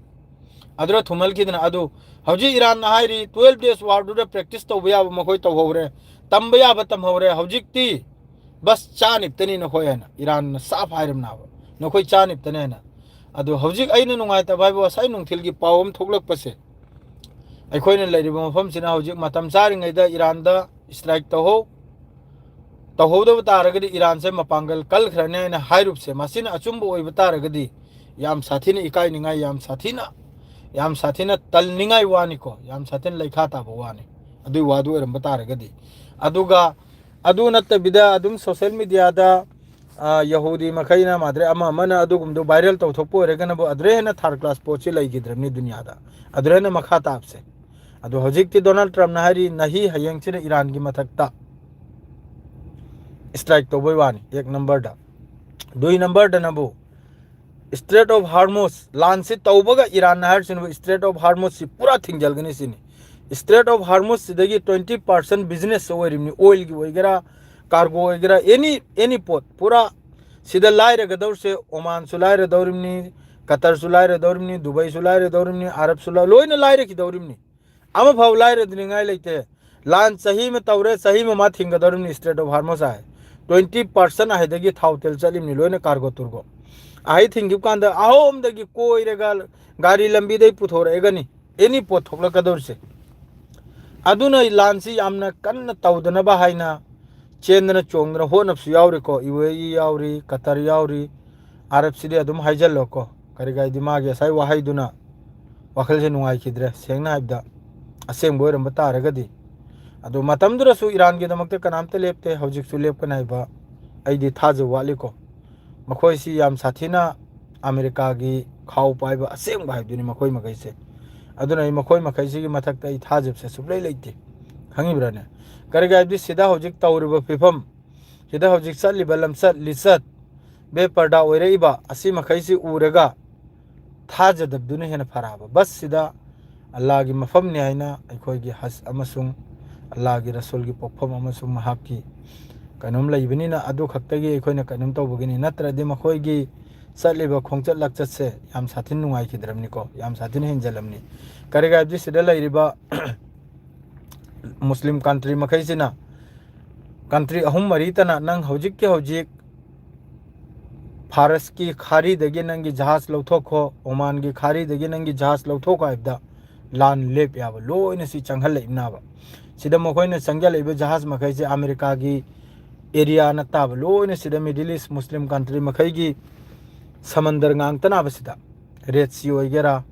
ꯑꯗꯨꯅ ꯊꯨꯝꯍꯜꯈꯤꯗꯅ ꯑꯗꯨ ꯍꯧꯖꯤꯛ ꯏꯔꯥꯟꯅ ꯍꯥꯏꯔꯤ, ꯇꯨꯋꯦꯜꯐ ꯗꯦꯖ ꯋꯥꯔꯗꯨꯗ ꯄ꯭ꯔꯦꯛꯇꯤꯁ ꯇꯧꯕ ꯌꯥꯕ ꯃꯈꯣꯏ ꯇꯧꯍꯧꯔꯦ, ꯇꯝꯕ ꯌꯥꯕ ꯇꯝꯍꯧꯔꯦ꯫ ꯍꯧꯖꯤꯛꯇꯤ ꯕꯁ ꯆꯥꯅꯤꯞꯇꯅꯤ ꯅꯈꯣꯏ ꯍꯥꯏꯅ ꯏꯔꯥꯟꯅ ꯁꯥꯐ ꯍꯥꯏꯔꯝꯅꯕ, ꯅꯈꯣꯏ ꯆꯥꯅꯤꯞꯇꯅꯤ ꯍꯥꯏꯅ꯫ ꯑꯗꯨ ꯍꯧꯖꯤꯛ ꯑꯩꯅ ꯅꯨꯡꯉꯥꯏꯇꯕ ꯍꯥꯏꯕꯨ ꯉꯁꯥꯏ ꯅꯨꯡꯊꯤꯜꯒꯤ ꯄꯥꯎ ꯑꯃ ꯊꯣꯛꯂꯛꯄꯁꯦ, ꯑꯩꯈꯣꯏꯅ ꯂꯩꯔꯤꯕ ꯃꯐꯝꯁꯤꯅ ꯍꯧꯖꯤꯛ ꯃꯇꯝ ꯆꯥꯔꯤꯉꯩꯗ ꯏꯔꯥꯟꯗ ꯏꯁꯇ꯭ꯔꯥꯏꯛ ꯇꯧꯍꯧ, ꯇꯧꯍꯧꯗꯕ ꯇꯥꯔꯒꯗꯤ ꯏꯔꯥꯟꯁꯦ ꯃꯄꯥꯡꯒꯜ ꯀꯜꯈ꯭ꯔꯅꯤ ꯍꯥꯏꯅ ꯍꯥꯏꯔꯨꯕꯁꯦ, ꯃꯁꯤꯅ ꯑꯆꯨꯝꯕ ꯑꯣꯏꯕ ꯇꯥꯔꯒꯗꯤ ꯌꯥꯝ ꯁꯥꯊꯤꯅ ꯏꯀꯥꯏꯅꯤꯡꯉꯥꯏ, ꯌꯥꯝ ꯁꯥꯊꯤꯅ, ꯌꯥꯝ ꯁꯥꯊꯤꯅ ꯇꯜꯅꯤꯡꯉꯥꯏ ꯋꯥꯅꯤꯀꯣ, ꯌꯥꯝ ꯁꯥꯊꯤꯅ ꯂꯩꯈꯥ ꯇꯥꯕ ꯋꯥꯅꯤ꯫ ꯑꯗꯨꯒꯤ ꯋꯥꯗꯨ ꯑꯣꯏꯔꯝꯕ ꯇꯥꯔꯒꯗꯤ, ꯑꯗꯨꯒ ꯑꯗꯨ ꯅꯠꯇꯕꯤꯗ ꯑꯗꯨꯝ social mediaꯗ, ꯑ, ꯌꯍꯨꯗꯤ ꯃꯈꯩꯅ ꯃꯥꯗ꯭ꯔꯦ ꯑꯃ ꯑꯃꯅ ꯑꯗꯨꯒꯨꯝꯕꯗꯣ viral ꯇꯧꯊꯣꯛꯄ ꯑꯣꯏꯔꯒꯅꯕꯨ ꯑꯗꯨꯗꯩ ꯍꯦꯟꯅ third class ꯄꯣꯠꯁꯤ ꯂꯩꯈꯤꯗ꯭ꯔꯕꯅꯤ ꯗꯨꯅꯤꯌꯥꯗ꯫ ꯑꯗꯨꯗꯩ ꯍꯦꯟꯅ ꯃꯈꯥ ꯇꯥꯕꯁꯦ꯫ ꯑꯗꯣ ꯍꯧꯖꯤꯛꯇꯤ ꯗꯣꯅꯥꯜꯗ ꯇ꯭ꯔꯝꯞꯅ ꯍꯥꯏꯔꯤ, ꯅꯍꯤ ꯍꯌꯦꯡꯁꯤꯗ ꯏꯔꯥꯟꯒꯤ ꯃꯊꯛꯇ strike ꯇꯧꯕꯩ ꯋꯥꯅꯤ, ꯑꯦꯛ ꯅꯝꯕꯔꯗ꯫ ꯗꯨꯏ ꯅꯝꯕꯔꯗꯅꯕꯨ Strait of Hormuz, ꯂꯥꯟꯁꯤ ꯇꯧꯕꯒ ꯏꯔꯥꯟꯅ ꯍꯥꯏꯔꯤꯁꯤꯅꯕꯨ Strait of Hormuzꯁꯤ ꯄꯨꯔꯥ ꯊꯤꯡꯖꯤꯜꯒꯅꯤ ꯁꯤꯅꯤ꯫ Strait of Hormuzꯁꯤꯗꯒꯤ twenty percent business ꯑꯣꯏꯔꯤꯕꯅꯤ, oilꯒꯤ ꯑꯣꯏꯒꯦꯔꯥ, cargo ꯑꯣꯏꯒꯦꯔꯥ, any, any ꯄꯣꯠ ꯄꯨꯔꯥ ꯁꯤꯗ ꯂꯥꯏꯔꯒꯗꯧꯔꯤꯁꯦ꯫ ꯑꯣꯃꯥꯟꯁꯨ ꯂꯥꯏꯔꯗꯧꯔꯤꯕꯅꯤ, ꯀꯇꯔꯁꯨ ꯂꯥꯏꯔꯗꯧꯔꯤꯕꯅꯤ, ꯗꯨꯕꯩꯁꯨ ꯂꯥꯏꯔꯗꯧꯔꯤꯕꯅꯤ, ꯑꯔꯕꯁꯨ ꯂꯥꯏ-, ꯂꯣꯏꯅ ꯂꯥꯏꯔꯈꯤꯗꯧꯔꯤꯕꯅꯤ꯫ ꯑꯃꯐꯥꯎ ꯂꯥꯏꯔꯗꯅꯤꯡꯉꯥꯏ ꯂꯩꯇꯦ꯫ ꯂꯥꯟ ꯆꯍꯤ ꯑꯃ ꯇꯧꯔꯦ, ꯆꯍꯤ ꯑꯃ ꯃꯥ ꯊꯤꯡꯒꯗꯧꯔꯤꯕꯅꯤ Strait of Hormuz high. Twenty percent ꯍꯥꯏꯗꯒꯤ ꯊꯥꯎ ꯇꯦꯜ ꯆꯠꯂꯤꯕꯅꯤ ꯂꯣꯏꯅ, cargo ꯇꯨꯔꯒꯣ꯫ ꯑꯍꯩ ꯊꯤꯡꯈꯤꯕ ꯀꯥꯟꯗ ꯑꯍꯣꯝꯗꯒꯤ ꯀꯣꯏꯔꯒ ꯒꯥꯔꯤ ꯂꯝꯕꯤꯗꯩ ꯄꯨꯊꯣꯔꯛꯑꯒꯅꯤ any ꯄꯣꯠ ꯊꯣꯛꯂꯛꯀꯗꯧꯔꯤꯁꯦ꯫ ꯑꯗꯨꯅ ꯂꯥꯟꯁꯤ ꯌꯥꯝꯅ ꯀꯟꯅ ꯇꯧꯗꯅꯕ ꯍꯥꯏꯅ ꯆꯦꯟꯗꯅ ꯆꯣꯡꯗꯅ ꯍꯣꯠꯅꯕꯁꯨ ꯌꯥꯎꯔꯤꯀꯣ, ꯌꯨ ꯑꯦ ꯏ ꯌꯥꯎꯔꯤ, ꯀꯇꯔ ꯌꯥꯎꯔꯤ, ꯑꯥꯔꯕꯁꯤꯗꯤ ꯑꯗꯨꯝ ꯍꯥꯏꯖꯜꯂꯣꯀꯣ꯫ ꯀꯔꯤꯒꯥꯏꯗꯤ ꯃꯥꯒꯤ ꯉꯁꯥꯏ ꯋꯥꯍꯩꯗꯨꯅ ꯋꯥꯈꯜꯁꯦ ꯅꯨꯡꯉꯥꯏꯈꯤꯗ꯭ꯔꯦ, ꯁꯦꯡꯅ ꯍꯥꯏꯕꯗ꯫ ꯑꯁꯦꯡꯕ ꯑꯣꯏꯔꯝꯕ ꯇꯥꯔꯒꯗꯤ꯫ ꯑꯗꯣ ꯃꯇꯝꯗꯨꯗꯁꯨ ꯏꯔꯥꯟꯒꯤꯗꯃꯛꯇ ꯀꯅꯥꯝꯇ ꯂꯦꯞꯇꯦ, ꯍꯧꯖꯤꯛꯁꯨ ꯂꯦꯞꯀꯅꯤ ꯍꯥꯏꯕ ꯑꯩꯗꯤ ꯊꯥꯖꯕ ꯋꯥꯠꯂꯤꯀꯣ꯫ ꯃꯈꯣꯏꯁꯤ ꯌꯥꯝ ꯁꯥꯊꯤꯅ ꯑꯃꯦꯔꯤꯀꯥꯒꯤ ꯈꯥꯎ ꯄꯥꯏꯕ ꯑꯁꯦꯡꯕ ꯍꯥꯏꯕꯗꯨꯅꯤ ꯃꯈꯣꯏ ꯃꯈꯩꯁꯦ꯫ ꯑꯗꯨꯅ ꯑꯩ ꯃꯈꯣꯏ ꯃꯈꯩꯁꯤꯒꯤ ꯃꯊꯛꯇ ꯑꯩ ꯊꯥꯖꯕꯁꯦ ꯁꯨꯛꯂꯩ ꯂꯩꯇꯦ, ꯈꯪꯉꯤꯕ꯭ꯔꯥꯅꯦ? ꯀꯔꯤꯒꯤ ꯍꯥꯏꯕꯗꯤ ꯁꯤꯗ ꯍꯧꯖꯤꯛ ꯇꯧꯔꯤꯕ ꯐꯤꯕꯝ, ꯁꯤꯗ ꯍꯧꯖꯤꯛ ꯆꯠꯂꯤꯕ ꯂꯝꯆꯠ ꯂꯤꯆꯠ, ꯕꯦꯄꯔꯗꯥ ꯑꯣꯏꯔꯛꯏꯕ ꯑꯁꯤ ꯃꯈꯩꯁꯤ ꯎꯔꯒ ꯊꯥꯖꯗꯕꯗꯨꯅ ꯍꯦꯟꯅ ꯐꯔꯛꯑꯕ꯫ ꯕꯁꯁꯤꯗ ꯑꯜꯂꯥꯒꯤ ꯃꯐꯝꯅꯤ ꯍꯥꯏꯅ ꯑꯩꯈꯣꯏꯒꯤ ꯍꯖ ꯑꯃꯁꯨꯡ ꯑꯜꯂꯥꯒꯤ ꯔꯁꯨꯜꯒꯤ ꯄꯣꯛꯐꯝ ꯑꯃꯁꯨꯡ ꯃꯍꯥꯛꯀꯤ ꯀꯩꯅꯣꯝ ꯂꯩꯕꯅꯤꯅ ꯑꯗꯨ ꯈꯛꯇꯒꯤ ꯑꯩꯈꯣꯏꯅ ꯀꯩꯅꯣꯝ ꯇꯧꯕꯒꯤꯅꯤ, ꯅꯠꯇ꯭ꯔꯗꯤ ꯃꯈꯣꯏꯒꯤ ꯆꯠꯂꯤꯕ ꯈꯣꯡꯆꯠ ꯂꯥꯛꯆꯠꯁꯦ ꯌꯥꯝ ꯁꯥꯊꯤꯅ ꯅꯨꯡꯉꯥꯏꯈꯤꯗ꯭ꯔꯕꯅꯤꯀꯣ, ꯌꯥꯝ ꯁꯥꯊꯤꯅ ꯍꯦꯟꯖꯜꯂꯝꯅꯤ꯫ ꯀꯔꯤꯒꯤ ꯍꯥꯏꯕꯗꯤ ꯁꯤꯗ ꯂꯩꯔꯤꯕ ꯃꯨꯁꯂꯤꯝ country ꯃꯈꯩꯁꯤꯅ, country ꯑꯍꯨꯝ ꯃꯔꯤꯇꯅ ꯅꯪ ꯍꯧꯖꯤꯛꯀꯤ ꯍꯧꯖꯤꯛ ꯐꯥꯔꯁꯀꯤ ꯈꯥꯔꯤꯗꯒꯤ ꯅꯪꯒꯤ ꯖꯍꯥꯖ ꯂꯧꯊꯣꯛꯈꯣ, ꯑꯣꯃꯥꯟꯒꯤ ꯈꯥꯔꯤꯗꯒꯤ ꯅꯪꯒꯤ ꯖꯍꯥꯖ ꯂꯧꯊꯣꯛꯈꯣ ꯍꯥꯏꯕꯗ ꯂꯥꯟ ꯂꯦꯞ ꯌꯥꯕ ꯂꯣꯏꯅ ꯁꯤ ꯆꯪꯍꯜꯂꯛꯏꯕꯅꯦꯕ꯫ ꯁꯤꯗ ꯃꯈꯣꯏꯅ ꯆꯪꯖꯜꯂꯛꯏꯕ ꯖꯍꯥꯖ ꯃꯈꯩꯁꯦ ꯑꯃꯦꯔꯤꯀꯥꯒꯤ area ꯅꯠꯇꯕ ꯂꯣꯏꯅ ꯁꯤꯗ Middle East Muslim country ꯃꯈꯩꯒꯤ ꯁꯃꯟꯗꯔ ꯉꯥꯛꯇꯅꯕ ꯁꯤꯗ꯫ Red Sea ꯑꯣꯏꯒꯦꯔꯥ,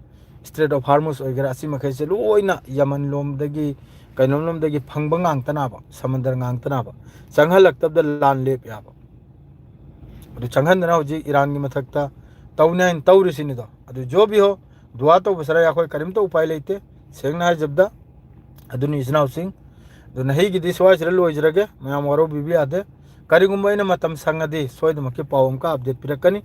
Strait of Hormuz ꯑꯣꯏꯒꯦꯔꯥ, ꯑꯁꯤ ꯃꯈꯩꯁꯦ ꯂꯣꯏꯅ ꯌꯃꯟ ꯂꯣꯝꯗꯒꯤ ꯀꯩꯅꯣꯝꯂꯣꯝꯗꯒꯤ ꯐꯪꯕ ꯉꯥꯛꯇꯅꯕ, ꯁꯃꯟꯗꯔ ꯉꯥꯛꯇꯅꯕ, ꯆꯪꯍꯜꯂꯛꯇꯕꯗ ꯂꯥꯟ ꯂꯦꯞ ꯌꯥꯕ꯫ ꯑꯗꯨ ꯆꯪꯍꯟꯗꯅ ꯍꯧꯖꯤꯛ ꯏꯔꯥꯟꯒꯤ ꯃꯊꯛꯇ ꯇꯧꯅꯤ ꯍꯥꯏꯅ ꯇꯧꯔꯤꯁꯤꯅꯤꯗꯣ꯫ ꯑꯗꯨ ꯖꯣ ꯚꯤ ꯍꯣ, ꯗꯨꯋꯥ ꯇꯧꯕ ꯁꯔꯥꯏ ꯑꯩꯈꯣꯏ ꯀꯔꯤꯝꯇ ꯎꯄꯥꯏ ꯂꯩꯇꯦ, ꯁꯦꯡꯅ ꯍꯥꯏꯖꯕꯗ꯫ ꯑꯗꯨꯅꯤ ꯏꯆꯤꯟ ꯏꯅꯥꯎꯁꯤꯡ, ꯑꯗꯨ ꯅꯍꯩꯒꯤꯗꯤ ꯁ꯭ꯋꯥꯏꯁꯤꯗ ꯂꯣꯏꯖꯔꯒꯦ, ꯃꯌꯥꯝ ꯋꯥꯔꯧꯕꯤꯕ ꯌꯥꯗꯦ꯫ ꯀꯔꯤꯒꯨꯝꯕ ꯑꯩꯅ ꯃꯇꯝ ꯁꯪꯉꯗꯤ ꯁꯣꯏꯗꯅꯃꯛꯀꯤ ꯄꯥꯎ ꯑꯃꯨꯛꯀ ꯑꯞꯗꯦꯠ ꯄꯤꯔꯛꯀꯅꯤ꯫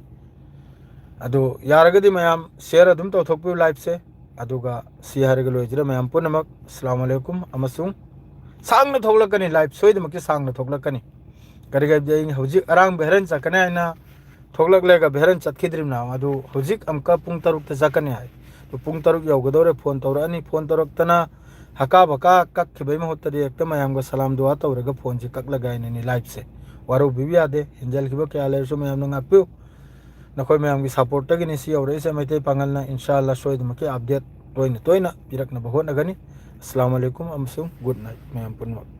ꯑꯗꯨ ꯌꯥꯔꯒꯗꯤ ꯃꯌꯥꯝ ꯁꯤꯌꯔ ꯑꯗꯨꯝ ꯇꯧꯊꯣꯛꯄꯤꯌꯨ ꯂꯥꯏꯐꯁꯦ꯫ ꯑꯗꯨꯒ ꯁꯤ ꯍꯥꯏꯔꯒ ꯂꯣꯏꯖꯔꯦ ꯃꯌꯥꯝ ꯄꯨꯝꯅꯃꯛ꯫ ꯑꯁꯂꯥꯃꯨ ꯑꯂꯩꯀꯨꯝ ꯑꯃꯁꯨꯡ ꯁꯥꯡꯅ ꯊꯣꯛꯂꯛꯀꯅꯤ, ꯂꯥꯏꯐ ꯁꯣꯏꯗꯅꯃꯛꯀꯤ ꯁꯥꯡꯅ ꯊꯣꯛꯂꯛꯀꯅꯤ꯫ ꯀꯔꯤꯒꯤꯗꯤ ꯑꯩ ꯍꯧꯖꯤꯛ ꯑꯔꯥꯡ ꯚꯦꯔꯟ ꯆꯠꯀꯅꯤ ꯍꯥꯏꯅ ꯊꯣꯛꯂꯛꯂꯒ ꯚꯦꯔꯟ ꯆꯠꯈꯤꯗ꯭ꯔꯤꯕꯅ, ꯑꯗꯨ ꯍꯧꯖꯤꯛ ꯑꯃꯨꯛꯀ ꯄꯨꯡ ꯇꯔꯨꯛꯇ ꯆꯠꯀꯅꯤ ꯍꯥꯏ꯫ ꯑꯗꯨ ꯄꯨꯡ ꯇꯔꯨꯛ ꯌꯧꯒꯗꯧꯔꯦ, ꯐꯣꯟ ꯇꯧꯔꯛꯑꯅꯤ, ꯐꯣꯟ ꯇꯧꯔꯛꯇꯅ ꯍꯀꯥ ꯕꯀꯥ ꯀꯛꯈꯤꯕꯒꯤ ꯃꯍꯨꯠꯇꯗꯤ ꯍꯦꯛꯇ ꯃꯌꯥꯝꯒ ꯁꯂꯥꯝ ꯗꯨꯋꯥ ꯇꯧꯔꯒ ꯐꯣꯟꯁꯦ ꯀꯛꯂꯒ ꯍꯥꯏꯅꯅꯤ ꯂꯥꯏꯐꯁꯦ꯫ ꯋꯥꯔꯧꯕꯤꯕ ꯌꯥꯗꯦ, ꯍꯦꯟꯖꯜꯈꯤꯕ ꯀꯌꯥ ꯂꯩꯔꯁꯨ ꯃꯌꯥꯝꯅ ꯉꯥꯛꯄꯤꯌꯨ꯫ ꯅꯈꯣꯏ ꯃꯌꯥꯝꯒꯤ ꯁꯞꯄꯣꯔꯠꯇꯒꯤꯅꯤ ꯁꯤ ꯌꯧꯔꯛꯏꯁꯦ꯫ ꯃꯩꯇꯩ ꯄꯥꯉꯜꯅ ꯏꯟꯁꯥ ꯑꯜꯂꯥ ꯁꯣꯏꯗꯅꯃꯛꯀꯤ ꯑꯞꯗꯦꯠ ꯇꯣꯏꯅ ꯇꯣꯏꯅ ꯄꯤꯔꯛꯅꯕ ꯍꯣꯠꯅꯒꯅꯤ꯫ ꯑꯁꯂꯥꯃꯨ ꯑꯂꯩꯀꯨꯝ ꯑꯃꯁꯨꯡ ꯒꯨꯗ ꯅꯥꯏꯠ ꯃꯌꯥꯝ ꯄꯨꯝꯅꯃꯛ꯫